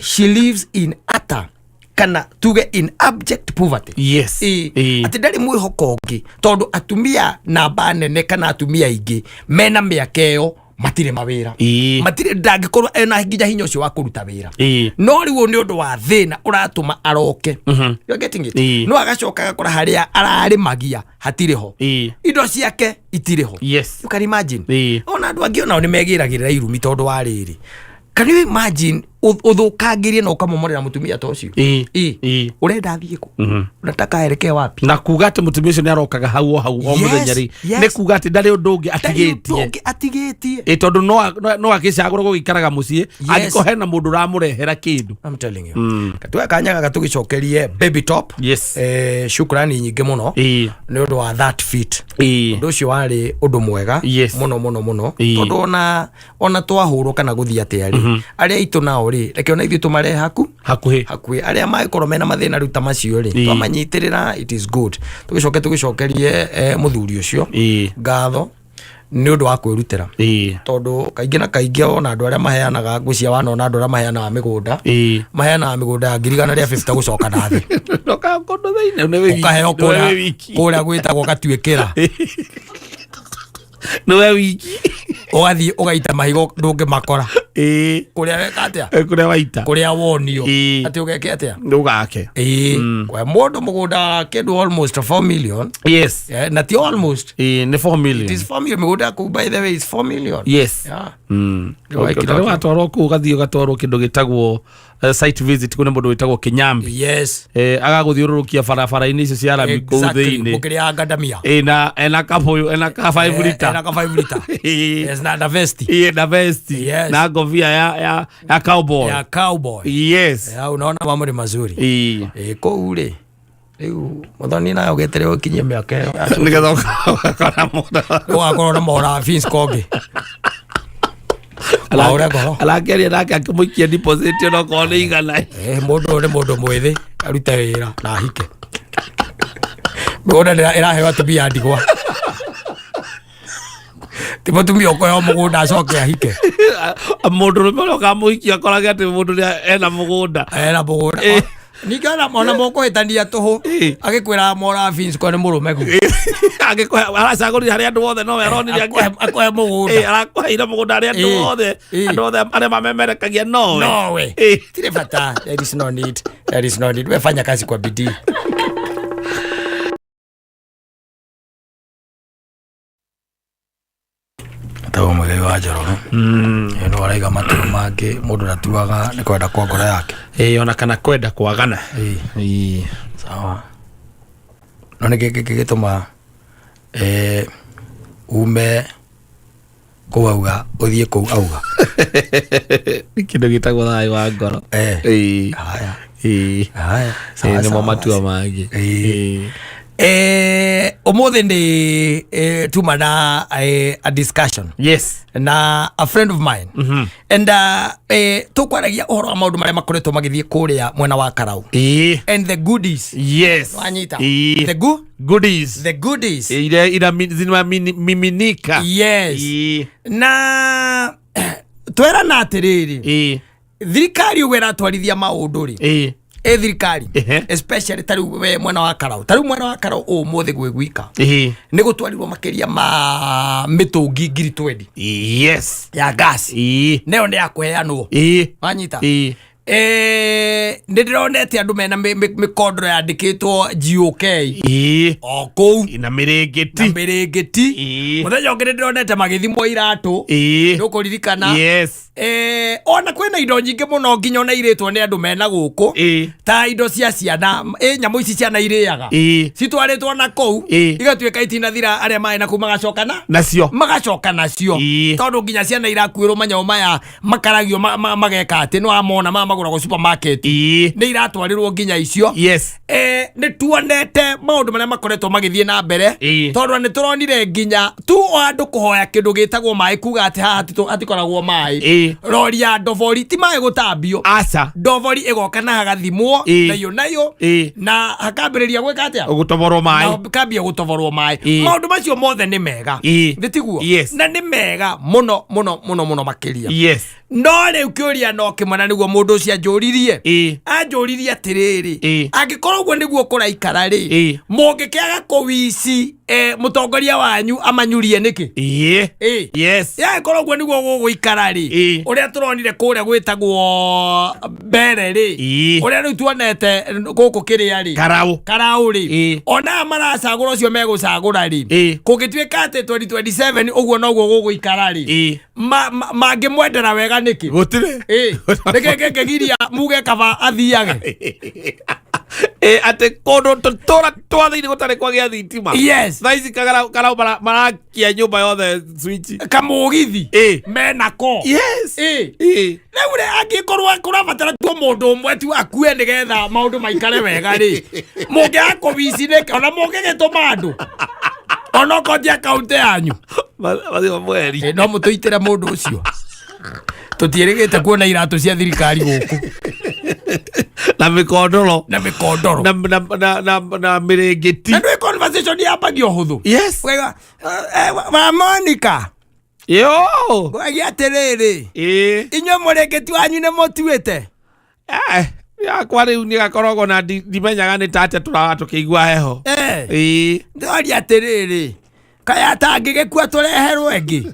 she lives in utter, kana tuge in abject poverty. Atĩ ndarĩ mwĩhoko ũngĩ, tondũ atumia namba nene kana atumia aingĩ mena mĩaka ĩyo matirĩ mawĩra. Matirĩ, ndangĩkorwo ena nginya hinya ũcio wa kũruta wĩra. No rĩu nĩ ũndũ wa thĩna ũratũma aroke. You are getting it? No agacoka agakora harĩa ararĩmagia hatirĩ ho, indo ciake itirĩ ho. You can imagine. Ona andũ angĩ onao nĩ megĩragĩrĩra irumi, tondũ wa rĩrĩ, can you imagine ũthũkangĩrie na ũkamomorera mũtumia ta ũcio? Ũrenda athiĩ kũ? Unataka aelekee wapi? Na kuga atĩ mũtumia ũcio nĩ arokaga hau o hau o mũthenya rĩ, nĩ kuga atĩ ndarĩ ũndũ ũngĩ Ndarĩ ũndũ atigĩtie. ũngĩ atigĩtie. Ĩ, tondũ no agĩcagũra gũgĩikaraga mũciĩ angĩkorwo hena mũndũ ũramũrehera kĩndũ. I'm telling you. Katuoya kanya gaka tũgĩcokerie Baby Top shukrani nyingĩ mũno nĩ ũndũ wa that fit. Ũndũ ũcio warĩ ũndũ mwega mũno mũno mũno, tondũ ona twahũrwo kana gũthiĩ atĩa rĩ, arĩa aitũ nao rĩ, reke ona ithuĩ tũmarehe haku Hakuhĩ. Hakuhĩ. Arĩa mangĩkorwo mena mathĩna rĩu ta macio rĩ, twamanyitĩrĩra, it is good. Tũgĩcoke tũgĩcokerie mũthuri ũcio ngatho nĩ ũndũ wa kwĩrutĩra, tondũ kaingĩ na kaingĩ ona andũ arĩa maheanaga ngũcia wanona andũ arĩa maheanaga mĩgũnda, maheanaga mĩgũnda ya 150,000 gũcoka na thĩ. Ndũkahe kũndũ thĩinĩ, nĩ wĩ wiki. Ũkaheo Nĩ kũrĩa wĩ wiki. Kũrĩa gwĩtagwo gatuĩkĩra. Nĩ we wiki. Ũgathiĩ ũgaita mahiga ndũngĩmakora. Kũrĩa weka atĩa? Kũrĩa waita. Kũrĩa wonio atĩ ũgeke atĩa? Ndũgake. Ĩĩ, kwa mũndũ mũgũnda kĩndũ almost 4 million. Na ti almost. Ĩĩ, nĩ 4 million. It is 4 million. Mĩgũnda kũu, by the way, is 4 million. Yeah. Nĩ Rĩu watwarwo kũu, ũgathiĩ ũgatwarwo kĩndũ gĩtagwo site visit kũrĩ mũndũ wĩtagwo Kĩnyambi. Agagũthiũrũrũkia barabara-inĩ icio cia rami kũu thĩinĩ. Mũkĩrĩa ngandamia. Ĩna ena kabũyũ, ena ka 5 liter. Ena ka 5 liter. Yes, na vesti. Ĩĩ, na vesti. Na ngobia ya cowboy. Ya cowboy. Ya, unaona mambo ni mazuri. Kũu rĩ, rĩu mũthoni nawe ũgeterere ũkinyie mĩaka ĩyo Nĩgetha ũgakora mũndũ ũgakorwo na mohora Vince Kongi Waũre ngoro. Arakĩaria nake akĩmũikia deposit onokorwo nĩ 100. Mũndũ ũyũ nĩ mũndũ mwĩthĩ, arute wĩra na ahike. Mĩgũnda ĩraheo atumia a ndigwa, ti mũtumia ũkũheo mũgũnda acoke ahike. Mũndũ rũme ũrĩa ũkamũhikia akorage atĩ mũndũ ũrĩa ena mũgũnda. Ena mũgũnda. Ningĩ ona mũkũhĩtania tũhũ, agĩkwĩra mora Vince ko nĩ mũrũme gu. Angĩkũhe aracagũrire harĩa andũ othe nowe aronire. Akũhe mũgũnda. Arakũheire mũgũnda harĩa andũ othe andũ othe arĩa mamemerekagia nowe. Nowe. Tirĩ bata, there is no need, there is no need. We fanya kazi kwa bidii. Tagwo Mũigai wa Njoroge. No araiga matua mangĩ mũndũ ndatuaga nĩ kwenda kwa ngoro yake. Ĩĩ, ona kana kwenda kwagana. Sawa, no nĩ kĩngĩ gĩgĩtũma ume kũu auga ũthiĩ kũu auga? Nĩ kĩndũ gĩtagwo thayũ wa ngoro. Haya. Haya, sawa, Nĩmo sawa, matua basi. mangĩ. Ũmũthĩ nĩ tuma na a discussion na a friend of mine and tũkwaragia ũhoro wa maũndũ marĩa makoretwo magĩthiĩ kũrĩa mwena wa Karau and the goodies. Wanyita? The Goodies. The goodies. Iria zinamiminika. Na twerana atĩrĩrĩ, thirikari ũguo ĩratwarithia maũndũ rĩ, ĩ thirikari, especially ta rĩu we mwena wa Karau, ta rĩu mwena wa Karau ũmũthĩ gwĩ gwika nĩ gũtwarirwo makĩria ma mĩtũngi 20,000 ya gas. Nayo nĩ ya kũheanwo. Wanyita? Nĩ ndĩronete andũ mena mĩkondoro yandĩkĩtwo GOK o kũu Na mĩrĩngĩti. Na mĩrĩngĩti. Mũthenya ũngĩ nĩ ndĩronete magĩthimwo iratũ. Nĩũkũririkana? Yes. Ona kwĩna indo nyingĩ mũno nginya ona irĩtwo nĩ andũ mena gũkũ, ta indo cia ciana, nyamũ ici ciana irĩaga, citwarĩtwo na kũu, igatuĩka itinathira, arĩa marĩ na kũu magacoka na Nacio. Magacoka nacio. Tondũ nginya ciana irakuĩrwo manyamũ maya makaragio mageka atĩ nĩ wamona maya magũragwo supermarket, nĩ iratwarĩrwo nginya icio. Nĩ tuonete maũndũ marĩa makoretwo magĩthiĩ na mbere, tondũ nĩ tũronire nginya tu o andũ kũhoya kĩndũ gĩtagwo maĩ, kuga atĩ haha hatikoragwo maĩ. Rori ya ndobori, ti maĩ gũtambio, Aca. Ndobori ĩgoka na hagathimwo nayo nayo na hakambĩrĩria gwĩka atĩa? Gũtoborwo maĩ. Na kambia gũtoborwo maĩ. Maũndũ macio mothe nĩ mega. Nĩ tiguo? Yes. Na nĩ mega mũno mũno mũno mũno makĩria. No rĩu kĩũria no kĩmwe, na nĩguo mũndũ ũcio anjũririe. Anjũririe atĩrĩrĩ, angĩkorwo ũguo nĩguo kũraikara rĩ, mũngĩkĩaga kũwici mũtongoria wanyu amanyurie nĩkĩ? Yagĩkorwo ũguo nĩguo gũgũikara rĩ, ũrĩa tũronire kũrĩa gwĩtagwo mbere rĩ, ũrĩa rĩu tuonete gũkũ kĩrĩa rĩ, Karaũ. Karaũ rĩ, ona aya maracagũra ũcio megũcagũra rĩ, kũngĩtuĩka atĩ 2027 ũguo noguo gũgũikara rĩ, mangĩmwendera wega nĩkĩ? Gũtirĩ. Nĩkĩ kĩngĩgiria muge kaba athiage? Atĩ kũndũ tũtũra twa thĩinĩ gũtarĩ kwagĩa thitima. Thaa ici karau marakia nyũmba yothe switch. Kamũgithi menako. Rĩu rĩ, angĩkorwo kũrabatara tu mũndũ ũmwe tu akue nĩgetha maũndũ maikare wega rĩ, mũngĩaga kũwici nĩkĩ? Ona mũngĩgĩtũma andũ onokorwo ti akaunti yanyu. Mathio mweri. No mũtũitĩre mũndũ ũcio, tũtiĩrĩgĩte kuona iratũ cia thirikari gũkũ. Na mĩkondoro. Na mĩkondoro. Na mĩrĩngĩti. Na ndwĩ conversation yambagia ũhũthũ. Ũkaigua, wa Monica, Yo. ngwagia atĩrĩrĩ, inyuĩ mũrĩngĩti wanyu nĩ mũtuĩte? Yakwa rĩu nĩ gakoragwo na ndimenyaga nĩ ta atĩa tũraga tũkĩigua heho. Ndoria atĩrĩrĩ, kaya atangĩgĩkua tũreherwo ĩngĩ?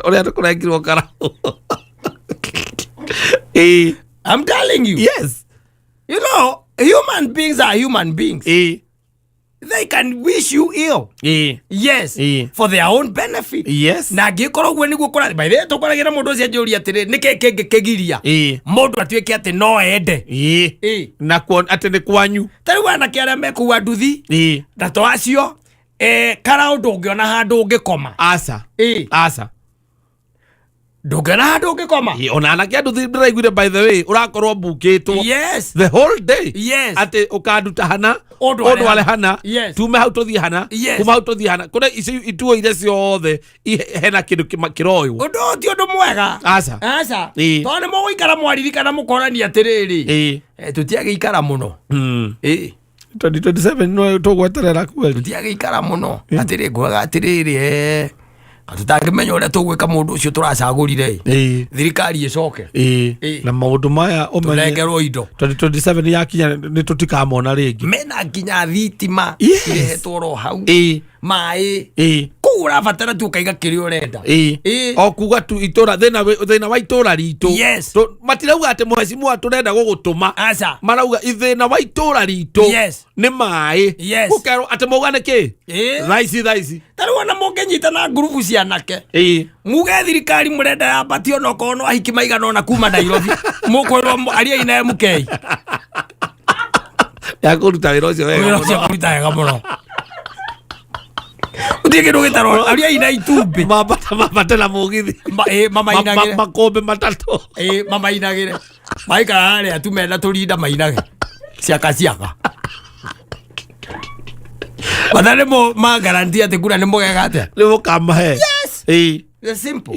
Ũrĩa tũkũrengirwo karaũ. I'm telling you. You know, human beings are human beings. They can wish you ill. Yes. For their own benefit. Na angĩkorwo ũguo nĩguo kũrathiĩ, by the way, tũkwaragia na mũndũ ũcio anjũria atĩrĩ, nĩkĩ kĩngĩ kĩgiria mũndũ atuĩke atĩ no ende? Na kuo atĩ nĩ kwanyu. Ta rĩu anake arĩa mekũu nduthi na to acio, karaũ ndũngĩona handũ ũngĩkoma. Aca. Aca. Ndũngĩona handũ ũngĩkoma. Ona anake andũ ndĩraiguire, by the way, ũrakorwo mbukĩtwo the whole day. Atĩ ũkanduta hana, ũndware ũndware hana, tume hau tũthiĩ hana, kuma hau tũthiĩ hana, kũrĩa icio ituo iria ciothe hena kĩndũ kĩroywo. Ũndũ ũyũ ti ũndũ mwega. Aca. Aca. Tondũ nĩ mũgũikara mwaririkana mũkorania atĩrĩrĩ, tũtiagĩikara mũno. 2027 no tũgweterera kweli. Tũtiagĩikara mũno. Atĩrĩ, ngwaga atĩrĩrĩ, tũtangĩmenya ũrĩa tũgwĩka mũndũ ũcio tũracagũrire, thirikari ĩcoke. Na maũndũ maya ũmenye tũnengerwo indo. 2027 yakinya nĩ tũtikamona rĩngĩ. Mena nginya thitima irehetwo ro hau, maĩ kũu ũrabatara tu ũkaiga kĩrĩa ũrenda. O kuga tu itũra thĩna wa itũra ritũ. Matirauga atĩ mheshimiwa tũrenda gũgũtũma. Aca. Marauga thĩna wa itũra ritũ nĩ maĩ. Gũkerwo atĩ mauga nĩ kĩ? Thaa ici thaa ici. Ta rĩu ona mũngĩnyita na ngurubu cia anake, muge thirikari mũrenda yambatio onokorwo no ahiki maigana ona kuma Nairobi, mũkwĩrwo ariai na MK. Ya kũruta wĩra ũcio wega wĩra mũno. Ũcio kũruta wega mũno, gũtirĩ kĩndũ gĩtarwo ariai na itumbĩ. Mambata mambate na mũgithi. Mamainagĩre. Makũmbĩ matatũ. Mamainagĩre maikara harĩa tu mena tũrinda mainage ciaka ciaka batha nĩ magaranti atĩ kura nĩ mũgeka atĩa. Nĩ mũkamahe. It's simple.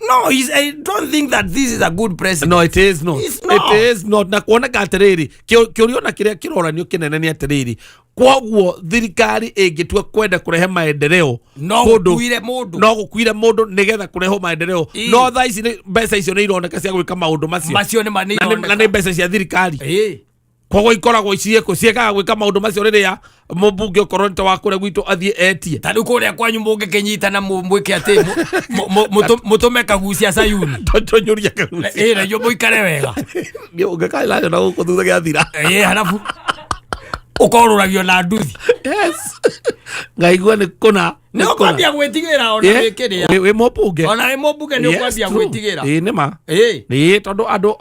No, I don't think that this is a good president. No, it is not. It's not. It is not. Na kuoneka atĩrĩrĩ, kĩũria ona kĩrĩa kĩroranio kĩnene nĩ atĩrĩrĩ, kwoguo thirikari ĩngĩtua kwenda kũrehe maendeleo No gũkuire mũndũ. No gũkuire mũndũ nĩgetha kũrehwo maendeleo. No thaa ici mbeca icio nĩ ironeka cia gwĩka maũndũ macio. Macio nĩ ma nĩ Na nĩ ironeka. Na nĩ mbeca cia thirikari. Koguo ikoragwo ciĩkũ ciĩkaga gwĩka maũndũ macio rĩrĩa mũmbunge okorwo nĩ ta wa kũrĩa gwitũ athiĩ etie. Ta rĩu kũrĩa kwanyu mũngĩkĩnyitana mwĩke atĩ mũtũme kagucia Sayuni. Tũnyũria kagucia. Ĩ na inyuĩ mũikare wega. Ũngĩkaĩ na gũkũ thutha gĩathira. Ĩ halafu ũkorũragio na nduthi. Yes. Ngaigua nĩ kũna. Nĩ ũkwambia gwĩtigĩra ona Eh, wĩkĩrĩa. Wĩ mũmbunge. Ona wĩ mũmbunge nĩ Yes, ũkwambia true. gwĩtigĩra. Ĩ nĩ ma. Ĩ. Ĩ tondũ andũ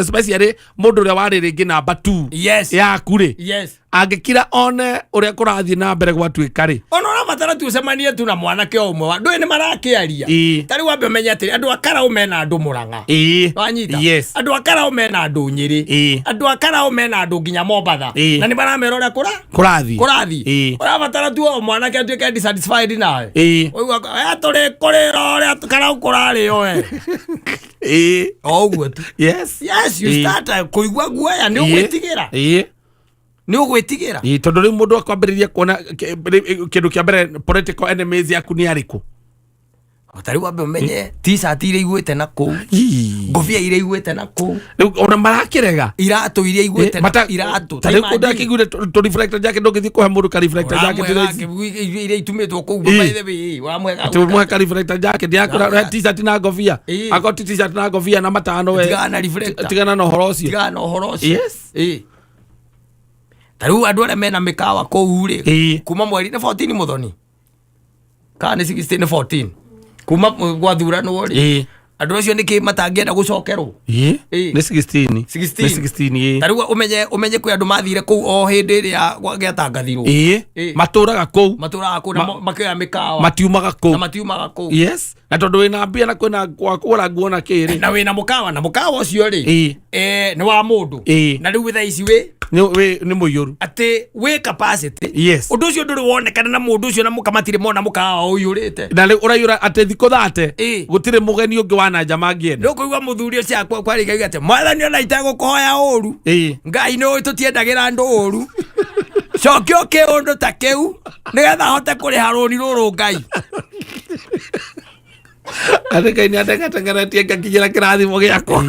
especially mũndũ ũrĩa warĩ rĩngĩ namba 2 Yes. yaku rĩ Yes. angĩkira one ũrĩa kũrathiĩ na mbere gwatuĩka rĩ. Ona ũrabatara tu ũcemanie tu na mwanake o ũmwe wa ndũĩ nĩ marakĩaria. Ĩ. Ta rĩu wambe ũmenye atĩrĩ andũ a Karau mena andũ Mũrang'a. Ĩ. Wanyita? Yes. Andũ a Karau mena andũ Nyĩrĩ. Ĩ. Andũ a Karau mena andũ nginya Mombatha. Ĩ. Na nĩ maramera ũrĩa kũra Kũrathiĩ. kũrathiĩ. Ĩ. Ũrabatara tu o mwanake atuĩke dissatisfied nawe. Ĩ. Ũigua tũrĩ kũrĩra ũrĩa Karau kũrarĩo we. Ĩ. O ũguo tu. Yes. Yes, you Ĩ. start kũigua guoya nĩ Ĩ. ũgwĩtigĩra. Ĩ. Nĩ ũgwĩtigĩra. Ĩ, tondũ rĩu mũndũ akwambĩrĩria kuona kĩndũ kĩa mbere political enemies yaku nĩ arĩkũ. Ta rĩu wambe ũmenye t-shirt iria igwĩte na kũu, ngobia iria igwĩte na kũu, Rĩu ona marakĩrega. iratũ iria igwĩte na iratũ. Ta rĩu kũndũ akĩiguire tũ reflector jacket ndũngĩthiĩ kũhe mũndũ ka reflector jacket Ũramwega thaa ici. iria itumĩtwo kũu Ĩ. by the way, ũramwega Atĩ ũmũhe ka reflector jacket yakũra Ũramwega. t-shirt na ngobia. Ĩ. Akorwo ti t-shirt na ngobia na matano we. Tigana na reflector. Tigana na ũhoro ũcio. Tigana na ũhoro ũcio. Yes. Ĩ. Ta rĩu andũ arĩa mena mĩkawa kũu rĩ, Ĩ. kuma mweri nĩ 14 mũthoni kana nĩ 16 nĩ 14 kuma gwathuranwo rĩ, Ĩ. andũ acio nĩkĩ matangĩenda gũcokerwo? Ĩ. Ĩ. Nĩ 16. 16. Nĩ 16 ĩ. Ta rĩu ũmenye kwĩ andũ mathire kũu o hĩndĩ ĩrĩa gĩatangathirwo. Ĩ. Ĩ. Matũraga kũu. Matũraga kũu na makĩoya mĩkawa. Matiumaga kũu. Na matiumaga kũu. Yes. Na tondũ wĩna mbia na kwĩna gwa kũgũra nguo na kĩrĩ. Na wĩna mũkawa na mũkawa ũcio rĩ, Ĩ. nĩ wa mũndũ. Ĩ. Na rĩu thaa ici wĩ Nĩ mũiyũru. atĩ wĩ capacity. Yes. Ũndũ ũcio ndũrĩ wonekana na mũndũ ũcio na mũka matirĩ mona mũkawa ũiyũrĩte. Na rĩu ũraiyũra atĩ thikũ thate Ĩ. gũtirĩ mũgeni ũngĩ wa na nja mangĩenda. Nĩ ũkũigua mũthuri ũcio akwarĩka atĩ mwathani ona itegũkũhoya ũru. Ĩ. Ngai nĩ ũĩ tũtiendagĩra andũ ũru. Cokia kĩũndũ ta kĩu nĩgetha hote kũrĩha rũni rũrũ Ngai. Atĩ Ngai nĩ andengatengeretie ngakinyĩra kĩrathimo gĩakwa.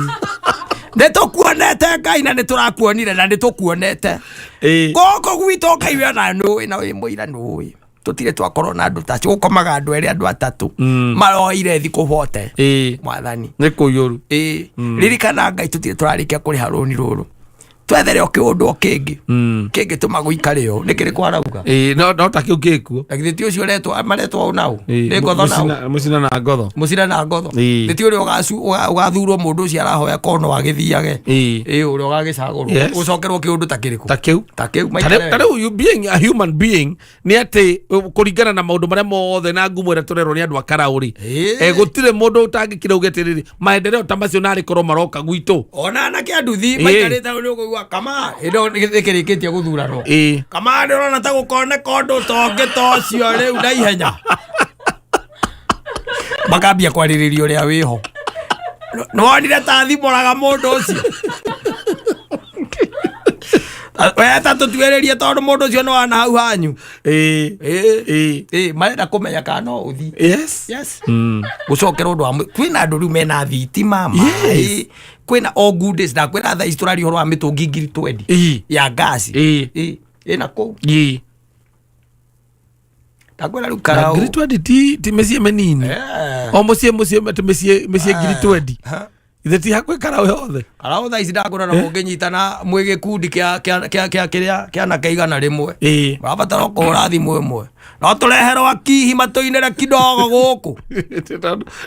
Nĩ tũkuonete Ngai na nĩ tũrakuonire na nĩ tũkuonete. Ĩ. Gũkũ gwitũ Ngai we ona nĩ ũĩ na wĩ mũira nĩ ũĩ. Tũtirĩ twakorwo na andũ ta acio. Gũkomaga andũ erĩ andũ atatũ. Maroire thikũ bote. Ĩ. Mwathani. Nĩ kũiyũru. Ĩ. Ririkana Ngai tũtirĩ tũrarĩkia kũrĩha rũni rũrũ. Twethere o kĩũndũ o kĩngĩ. Kĩngĩtũma gũikare ũũ. Nĩ kĩrĩkũ arauga? Ĩ, no ta kĩu gĩkuo. Na githĩ ti ũcio ũretwo maretwo ũ nao? Ĩ, Nĩ ngotho nao. Mũcina na ngotho. Mũcina na ngotho. Ĩ. Nĩ ti ũrĩa ũgathurwo mũndũ ũcio arahoya kono agĩthiage. Ĩ. Ĩ ũrĩa ũgagĩcagũrwo. Yes. Ũcokerwo kĩũndũ ta kĩrĩkũ? Ta kĩu. Ta kĩu Ta maikare rĩu you being a human being nĩ atĩ kũringana na maũndũ marĩa mothe na ngumo ĩrĩa tũrerwo nĩ andũ a Karau rĩ. Ĩ. Gũtirĩ mũndũ ũtangĩkira uge atĩrĩrĩ maendeleo ta macio narĩ korwo maroka gwitũ. Ona anake a nduthi Ĩ. maikarĩte hau nĩ ũkũigua kama hĩndĩ ĩyo ĩkĩrĩkĩtie gũthuranwo. Ĩ. Kama nĩ ũrona ta gũkoneka ũndũ ta ũngĩ ta ũcio rĩu na ihenya. Makambia kwarĩrĩria ũrĩa wĩho. Nĩwonire ta thimũraga mũndũ ũcio. We ta tũtuĩrĩrie tondũ mũndũ ũcio nĩ wana hau hanyu. Ĩ. Ĩ. Ĩ. Ĩ, marenda kũmenya kana no ũthiĩ. Yes. Yes. Gũcokera ũndũ wa kwĩna andũ rĩu mena thitima, maĩ, Yes. kwĩna all good days, na kwĩna thaa ici tũraria ũhoro wa mĩtũngi ngiri twendi Ĩ. ya ngasi. Ĩ. Ĩ, ĩna kũu. Ĩ. Ndakwĩra rĩu Na Karau. ngiri twendi ti mĩciĩ mĩnini. Eh. O mũciĩ mũciĩ atĩ mĩciĩ ngiri twendi. Ha. Ithe ti hakuhĩ Karau yothe. Karau thaa ici ndakwĩra na mũngĩnyitana mwĩ gĩkundi kĩa kĩa anake 100. Ĩ. Mũrabatara o kũhũra thimũ ĩmwe. No tũreherwo akihi matũinĩre kidogo gũkũ.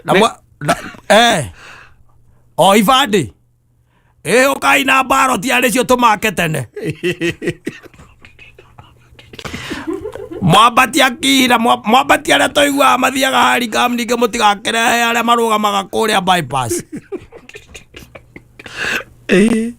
Na o ibandĩ. Ĩ, ũkai na mbaroti arĩ cio tũmake tene. Mwambatia kihi na mwambatia arĩa tũiguaga mathiaga Harigam, ningĩ mũtigakĩrehe arĩa marũgamaga kũrĩa bypass. Ĩ.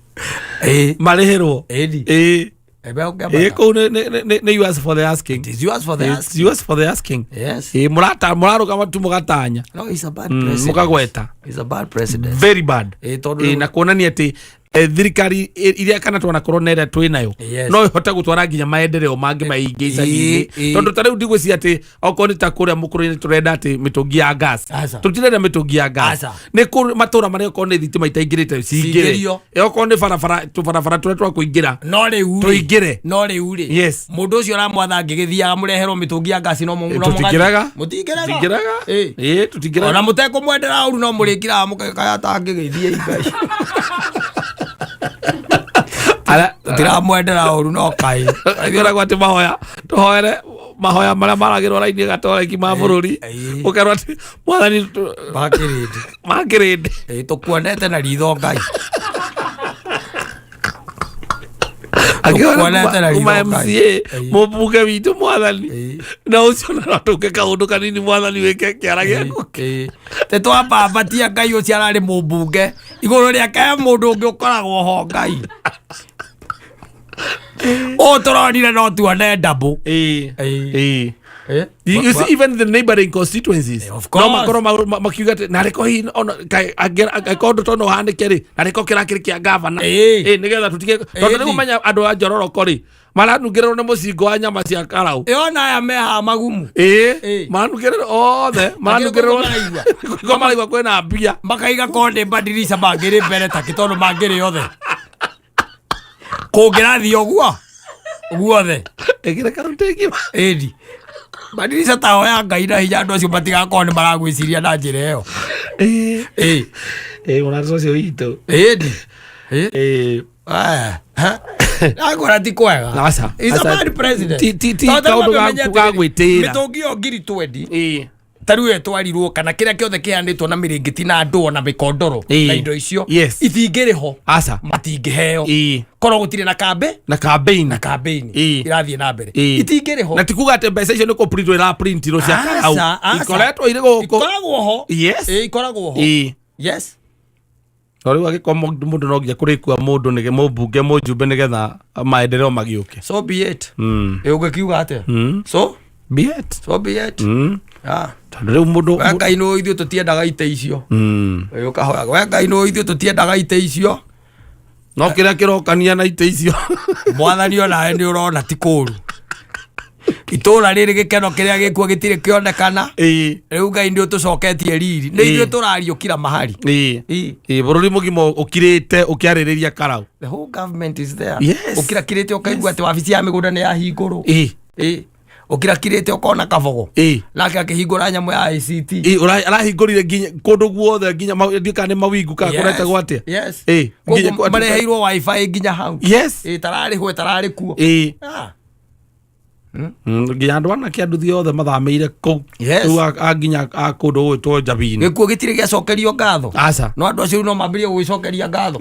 Ĩ. Marĩhĩrwo. Ĩni. Ĩ. Ebe ũkĩambata. Ĩ, kũu nĩ yours for the asking. It is yours for the It's asking. yours for the asking. Yes. Ĩ, mũrarũgama tu mũgatanya. No, he's a bad president. Mũkagweta. He's a bad president. Very bad. Ĩ, tondũ Ĩ, na kuonania atĩ Thirikari iria kana twanakorwo na ĩrĩa twĩ nayo no ĩhote gũtwara nginya maendeleo mangĩ maingĩ icagi-inĩ. Tondũ ta rĩu ndigwĩciria atĩ okorwo nĩ ta kũrĩa mũkũrũ-inĩ tũrenda atĩ mĩtũngi ya gas. Tũtirenda mĩtũngi ya gas. Nĩ kũ matũra marĩa okorwo nĩ thitima itaingĩrĩte cingĩre. Okorwo nĩ barabara, tũbarabara tũrĩa twa kũingĩra no rĩu rĩ, tũingĩre. No rĩu rĩ, mũndũ ũcio ũramwatha angĩgĩthiaga mũreherwo mĩtũngi ya ngasi, no Tũtingĩrega. Mũtingĩrega. Tũtingĩrega. Ĩ, tũtingĩrega. Ona mũtekũmwendera ũru, no mũrĩkiraga mũkekaya tangĩgĩthiĩ Ngai. Tũtiramwendera ũru, no kaĩ. Ĩkoragwo atĩ mahoya tũhoere mahoya marĩa maragĩrwo raini gatoreki ma bũrũri, ũkerwo atĩ mwathani Makĩrĩndĩ. Makĩrĩndĩ. Tũkuonete na ritho Ngai. Akĩhoera Tũkuonete na kuma ritho Ngai. MCA, mũmbunge witũ, mwathani, na ũcio na tũke kaũndũ kanini, mwathani, wĩke kĩara gĩaku. Tĩ twambambatia Ngai ũcio ararĩ mũmbunge igũrũ rĩake he mũndũ ũngĩ ũkoragwo ho Ngai ũũ tũronire no tuone ndabũ. You see, even the neighboring constituencies, Of no course. makorwo makiuga atĩ narĩko hihi ona angĩkorwo ũndũ ta ũyũ no ũhanĩke rĩ, narĩko kĩrakĩrĩ kĩa gavana. Nĩgetha tũtige, tondũ rĩu menya andũ a njororoko rĩ, maranungĩrĩrwo nĩ mũcingo wa nyama cia karau. Ĩona aya mehaha magumu. Maranungĩrĩrwo othe, maranungĩrĩrwo. Maraigua. Kũigua maraigua kwĩna mbia. Makaiga konde mbadirica mangĩrĩ mbere takĩ tondũ mangĩrĩ othe kũngĩrathiĩ ũguo guothe. Ĩkĩra karuta ĩngĩ. Ĩni mbadirica taho ya Ngai na hinya andũ acio matigakorwo nĩ maragwĩciria na njĩra ĩyo. Mũrata ũcio witũ. Ĩni. Agora ti kwega. Aca, He's a aca. bad president. Ti Tondũ kaũndũ mamenye ga atĩrĩrĩ, gwĩtĩĩra. mĩtũngi ĩyo 20,000 ta rĩu ĩtwarirwo kana kĩrĩa kĩothe kĩheanĩtwo na mĩrĩngĩti na ndũa na mĩkondoro na indo icio itingĩrĩ ho, Aca. matingĩheo korwo gũtirĩ na kambe Na campaign. Na campaign irathiĩ na mbere, itingĩrĩ ho. Na ti kuga atĩ mbeca icio nĩ kũprintwo iraprintirwo cia karau. Aca, aca. Ikoretwo irĩ gũkũ. Ikoragwo ho. Ikoragwo ho. No rĩu angĩkorwo mũndũ no nginya kũrĩkua mũndũ nĩ mũmbunge, mũjumbe, nĩgetha maendeleo magĩũke. So be it. Ĩ, ũngĩkiuga atĩa? So Be it. So be it. Ah. Tondũ rĩu mũndũ We Ngai nĩ ithuĩ tũtiendaga ite icio. Ĩ, ũkahoyaga we Ngai nĩ ithuĩ tũtiendaga ite icio. No kĩrĩa kĩrokania na itĩ icio. Mwathani, onawe nĩ ũrona ti kũru itũra rĩrĩ, gĩkeno kĩrĩa gĩkuo gĩtirĩ kĩonekana. Rĩu Ngai nĩ ũtũcoketie riri, nĩ ithuĩ tũrariũkira mahari. Ĩ, bũrũri mũgima ũkirĩte ũkĩarĩrĩria karau. The whole government is there. Ũkirakirĩte ũkaigua atĩ wabici ya mĩgũnda nĩ yahingũrwo. Ũkirakirĩte ũkona kabogo nake akĩhingũra nyamũ ya ICT. Ĩ, arahingũrire nginya kũndũ guothe, nginya ndiũĩ kana nĩ mawingu kana kũretagwo atĩa. Koguo Nginya mareheirwo wifi nginya hau. Ĩ, tararĩhwo tararĩ kuo. Ah. Nginya andũ anake anduthi othe mathamĩire kũu. Rĩu nginya a kũndũ gũgwĩtwo Njabini. Gĩkuũ gĩtirĩ gĩacokerio ngatho. Aca. No andũ acio rĩu no mambĩrĩrie gũgĩcokeria ngatho.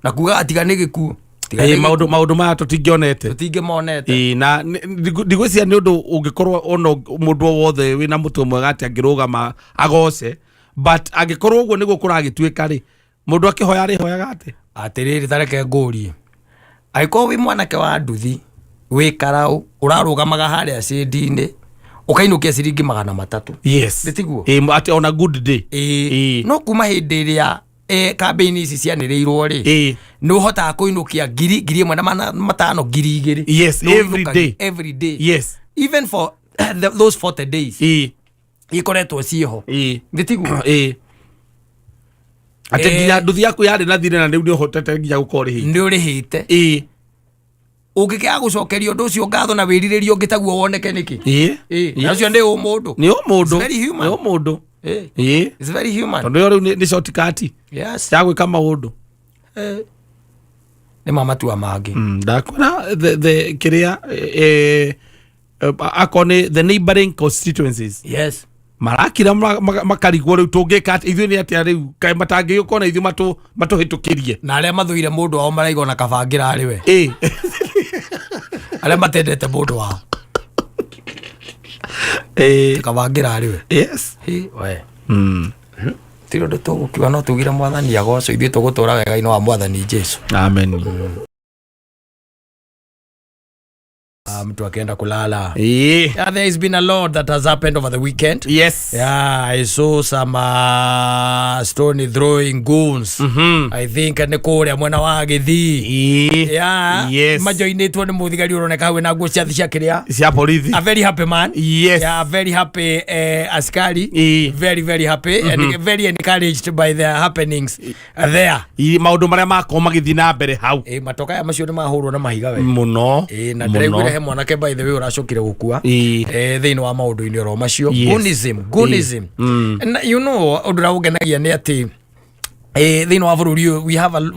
Na kuga tiga nĩ gĩkuũ. Tiga nĩ Maũndũ maya tũtingĩonete. Tũtingĩmonete. Na ndigwĩciria nĩ ũndũ ũngĩkorwo ona mũndũ o wothe wĩna mũtwe mwega atĩ angĩrũgama agoce, but angĩkorwo ũguo nĩguo kũragĩtuĩka rĩ, mũndũ akĩhoya arĩhoyaga atĩ Atĩrĩrĩ, tareke ngũrie, angĩkorwo wĩ mwanake wa nduthi wĩ karaũ ũrarũgamaga harĩa cĩndi-inĩ ũkainũkia ciringi 300. Nĩ tiguo? Ĩ, atĩ on a good day. No kuma hĩndĩ ĩrĩa kambĩini ici cianĩrĩirwo rĩ, nĩ ũhotaga kũinũkia ngiri, 1500, 2000. Nĩ Every ũinũkagia day. Every day. Even for those 40 days ikoretwo ciĩho. Nĩ tiguo? Ĩ, atĩ nginya nduthi yaku yarĩ na thirĩ na rĩu nĩ ũhotete nginya gũkorwo ũrĩhĩte. Nĩ ũrĩhĩte. Ũngĩkĩaga gũcokeria ũndũ ũcio ngatho na wĩrirĩrie ũngĩ taguo woneke nĩkĩ? Na ũcio nĩ ũmũndũ. Nĩ ũmũndũ. It's very human. Nĩ ũmũndũ. It's very human. Tondũ ĩyo rĩu nĩ shortcut ya gwĩka maũndũ. Nĩ ma matua mangĩ. Ndakwĩra the kĩrĩa akorwo nĩ the neighboring constituencies marakira makarigwo rĩu tũngĩka atĩa, ithuĩ nĩ atĩa rĩu kaĩ matangĩgĩũka ona ithuĩ matũhĩtũkĩrie. Na arĩa mathũire mũndũ wao maraigua na kabangĩra arĩ we. Arĩa matendete mũndũ wao kabangĩra arĩ we. Hi, we. Tirĩ ũndũ tũgũkiuga, no tugire mwathani agocwo, ithuĩ tũgũtũra wega-inĩ wa mwathani Jesu. Amen. Mtu akienda kulala. Yeah, there has been a lot that has happened over the weekend. Yeah, I saw some stone throwing goons. I think nĩ kũrĩa mwena wa Gĩthii. Yeah. Majoinĩtwo nĩ mũthigari ũroneka hau na nguo cia cia kĩrĩa. Cia borithi. A very happy man. Yeah, a very happy askari. Very very happy and very encouraged by the happenings there. Maũndũ marĩa makorwo magĩthiĩ na mbere hau. Matoka aya macio nĩ mahũrwo na mahiga we. Mũno. Na ndĩraiguire he mwanake, by the way, ũracokire gũkua thĩinĩ wa maũndũ-inĩ oro macio. Gunism, gunism. Na ũndũ ũrĩa ũngenagia nĩ atĩ thĩinĩ wa bũrũri ũyũ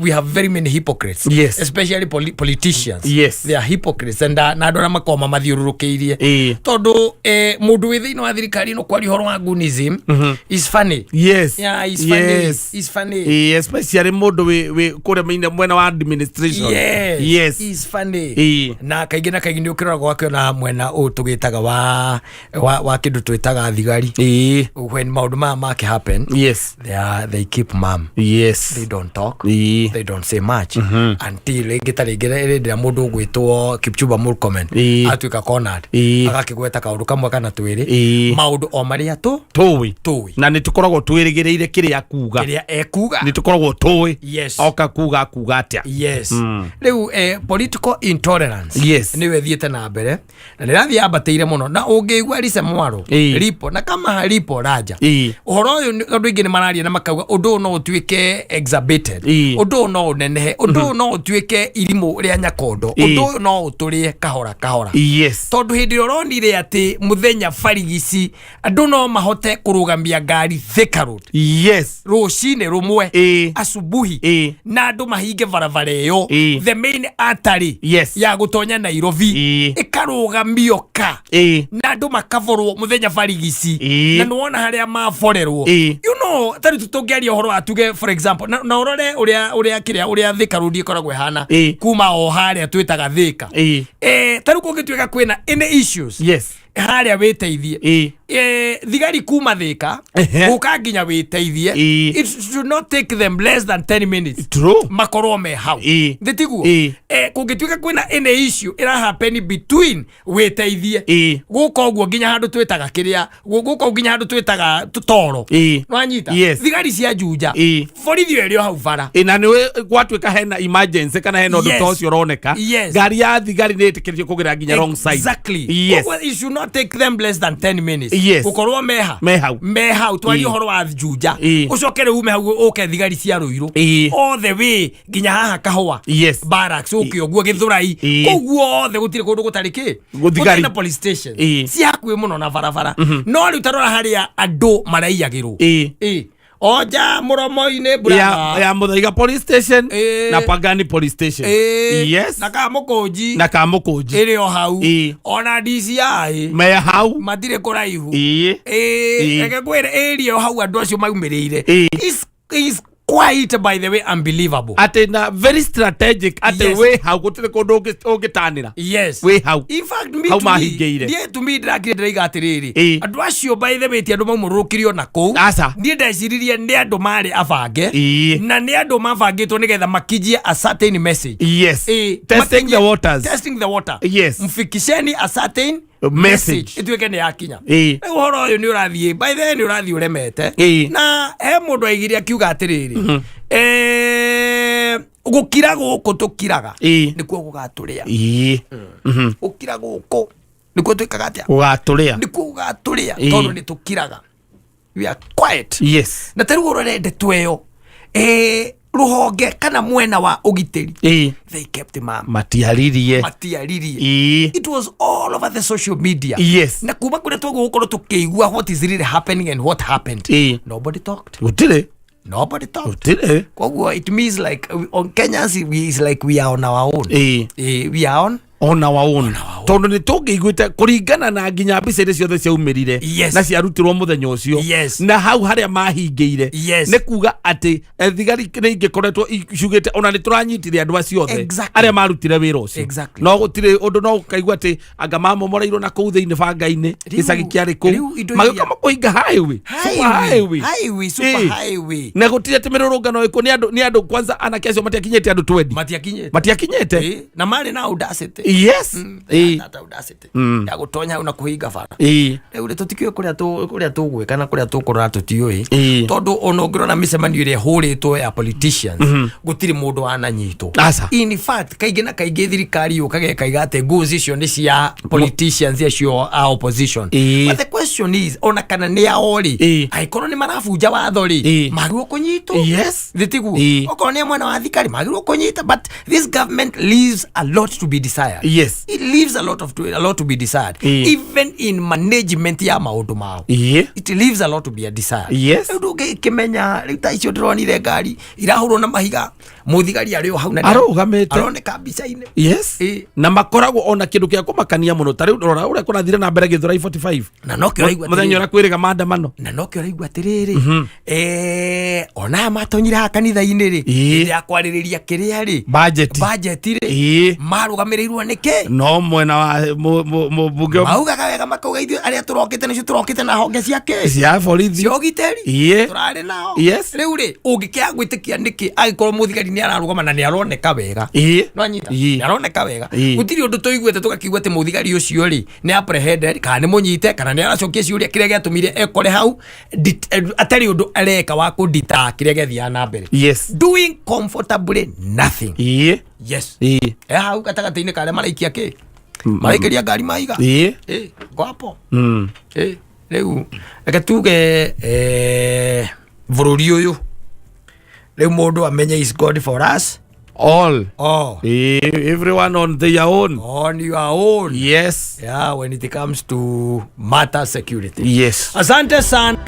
we have very many hypocrites, especially politicians. They are hypocrites and na andũ arĩa makoragwo mamathiũrũrũkĩirie, tondũ mũndũ wĩ thĩinĩ wa thirikari ĩno kwaria ũhoro wa gunism is funny. Yeah, is funny. Is funny. Especially mũndũ wĩ kũrĩa mwena wa administration. Is funny. Na kaingĩ na kaingĩ nĩ ũkĩrora gwakĩona mwena ũyũ tũgĩtaga wa kĩndũ twĩtaga thigari, when maũndũ maya make happen, they keep mum. They don't talk. They don't say much until rĩngĩ ta rĩngĩ rĩndĩ ĩrĩa mũndũ ũgwĩtwo Kipchumba Murkomen atuĩka cornered, agakĩgweta kaũndũ kamwe kana twĩrĩ, maũndũ o marĩa tũ tũĩ. Tũĩ. Na nĩ tũkoragwo twĩrĩgĩrĩire kĩrĩa kuga. Kĩrĩa ekuga. Nĩ tũkoragwo tũĩ oka kuga atĩa. Yes, rĩu political intolerance nĩyo ĩthiĩte na mbere na nĩrathiĩ yambatĩire mũno, na ũngĩigua Lice Mwaro lipo na kama lipo raja, ũhoro ũyũ andũ aingĩ nĩ mararia na makauga ũndũ ũyũ no ũtuĩke exacerbated, ũndũ ũyũ no ũnenehe, ũndũ ũyũ no ũtuĩke irimũ rĩa nyakondo, ũndũ ũyũ no ũtũrĩe kahora kahora, tondũ hĩndĩ ĩrĩa ũronire atĩ mũthenya barigici andũ no mahote kũrũgamia ngari Thika Road rũcinĩ rũmwe, asubuhi, na andũ mahinge barabara ĩyo, the main artery ya gũtonya Nairobi, ĩkarũgamio ka na andũ makaborwo mũthenya barigici, na nĩwona harĩa maborerwo. Ta rĩu tũngĩaria ũhoro wa tuge, for example, na ũrore ũrĩa kĩrĩa ũrĩa Thika Road ĩkoragwo ĩhana, kuma o harĩa twĩtaga Thika, ta rĩu kũngĩtuĩka kwĩna any issues harĩa wĩteithie, thigari kuma Thika gũka nginya wĩteithie, it should not take them less than 10 minutes makorwo me hau. Thĩ tiguo? Kũngĩtuĩka kwĩna any issue ĩra happen between wĩteithie gũka ũguo nginya handũ twĩtaga kĩrĩa, gũka ũguo nginya handũ twĩtaga toro, nwanyita? Yes. Thigari cia Juja, borithi ĩrĩ o hau bara. Na nĩ gwatuĩka hena emergency kana hena ũndũ ta ũcio ũroneka, ngari ya thigari nĩ ĩtĩkĩrĩtio kũgera nginya wrong side. Koguo it should not take them less than 10 minutes gũkorwo meha Me hau. Me hau. Twarie ũhoro wa Juja, ũcoke rĩu ume hau ũke thigari cia Rũirũ all the way nginya haha Kahũa barracks, ũke ũguo Gĩthũrai, kũu guothe gũtirĩ kũndũ gũtarĩ kĩ. Gũthigari. Gũtarĩ na police station ci hakuhĩ mũno na barabara. No rĩu tarora harĩa andũ maraiyagĩrwo. Oja mũromo-inĩ, brother. Ya Muthaiga police station na Pangani police station. Na Kamũkũnji. Na Kamũkũnji. Ĩrĩ o hau. Ona DCI me hau. Matirĩ kũraihu. Reke ngwĩre, area o hau andũ acio maumĩrĩire is quite, by the way, unbelievable. Atĩ na very strategic atĩ wĩ hau gũtirĩ kũndũ ũngĩtanĩra. Wĩ hau. In fact, me Hau to me, mahingĩire. niĩ to me ndĩrakire ndĩraiga atĩrĩrĩ, andũ acio, by the way, ti andũ maumũrũrũkirio na kũu. Aca. Niĩ ndeciririe nĩ andũ marĩ abange na nĩ andũ mabangĩtwo nĩgetha makinjie a certain message. Testing the waters. Testing the water. Mfikisheni a certain message. Ĩtuĩke nĩ yakinya. Rĩu ũhoro ũyũ nĩ ũrathiĩ, by the way, nĩ ũrathiĩ ũremete. Na he mũndũ aigire akiuga atĩrĩrĩ, gũkira gũkũ tũkiraga nĩkuo gũgatũrĩa. Gũkira gũkũ nĩkuo twĩkaga atĩa? Gũgatũrĩa. Nĩkuo gũgatũrĩa, tondũ nĩ tũkiraga, we are quiet. Na tarĩu ũrore ndeto ĩyo, rũhonge kana mwena wa ũgitĩri, they kept mum. Matiaririe. Matiaririe. It was all over the social media. Na kuma kũrĩa twaguo gũkorwo tũkĩigua what is really happening and what happened, nobody talked. Gũtirĩ. Nobody talked. Gũtirĩ. Koguo it means like on Kenyans is like we are on our own. We are on on our own, tondũ nĩ tũngĩiguĩte kũringana na nginya mbica iria ciothe ciaumĩrire na ciarutirwo mũthenya ũcio na hau harĩa mahingĩire, nĩ kuga atĩ thigari nĩ ingĩkoretwo ciugĩte ona nĩ tũranyitire andũ acio othe arĩa marutire wĩra ũcio. No gũtirĩ ũndũ, no ũkaigua atĩ anga mamomoreirwo na kũu thĩinĩ banga-inĩ, gĩcagi kĩarĩ kũu, Rĩu indo magĩũka makũhinga highway, super highway. Highway, super highway. Na gũtirĩ atĩ mĩrũrũngano ĩkuo, nĩ andũ kwanza anake acio matiakinyĩte andũ 20. Matiakinyĩte. Matiakinyĩte. Na marĩ na audacity. Yes. Tata audacity ya gũtonya hau na kũhinga bara. Rĩu rĩ, tũtikĩũĩ kũrĩa tũgwĩka na kũrĩa tũkũrora tũtiũĩ, tondũ ona ũngĩrora mĩcemanio ĩrĩa ĩhũrĩtwo ya politicians, gũtirĩ mũndũ wananyitwo. Aca. In fact, kaingĩ na kaingĩ thirikari yũkaga ĩkaiga atĩ goons icio nĩ cia politicians acio a opposition. But the question is, ona kana nĩ ao rĩ, angĩkorwo nĩ marabunja watho rĩ, magĩrĩirwo kũnyitwo. Thĩ tiguo? Okorwo nĩ a mwena wa thirikari, magĩrĩirwo kũnyita, but this government leaves a lot to be desired. It leaves a lot to be desired, even in management ya maũndũ mao. It leaves a lot to be desired. Rĩu ndũngĩkĩmenya, rĩu ta icio ndĩronire ngari irahũrwo na mahiga, mũthigari arĩ o hau na Arũgamĩte. aroneka mbica-inĩ. Na makoragwo ona kindu kia kumakania muno, ta riu rora uria kurathire na mbere Githurai 45, Na nokĩo ũraigua muthenya uria kwiriga maandamano. Na nokĩo ũraigua atĩrĩrĩ, ona aya matonyire haha kanitha-inĩ rĩ, hĩndĩ ya kwarĩrĩria kĩrĩa rĩ, Budget. Budget rĩ, marũgamĩrĩirwo nĩkĩ? No mwena wa mũmbunge. Maugaga wega, makauga ithuĩ arĩa tũrokĩte nĩcio tũrokĩte na honge ciake cia borithi, cia ũgitĩri, tũrarĩ nao. Rĩu rĩ, ũngĩkĩaga gwĩtĩkia nĩkĩ angĩkorwo mũthigari nĩ ararũgama na nĩ aroneka wega? Nwanyita? Nĩ aroneka wega. Gũtirĩ ũndũ tũiguĩte tũgakiuga atĩ mũthigari ũcio rĩ nĩ apprehended, kana nĩ mũnyite, kana nĩ aracokia ciũria kĩrĩa gĩatũmire ekore hau, atarĩ ũndũ areka wa kũndita kĩrĩa gĩathiaga na mbere. Doing comfortably nothing. Yes. E hau gatagatĩ-inĩ karĩa maraikia kĩ, maraikĩria ngari mahiga. Ngwapo. Rĩu reke tuge, bũrũri ũyũ rĩu mũndũ amenye is God for us all. All. Everyone on their own. On your own. Yeah, when it comes to matter security. Asante sana.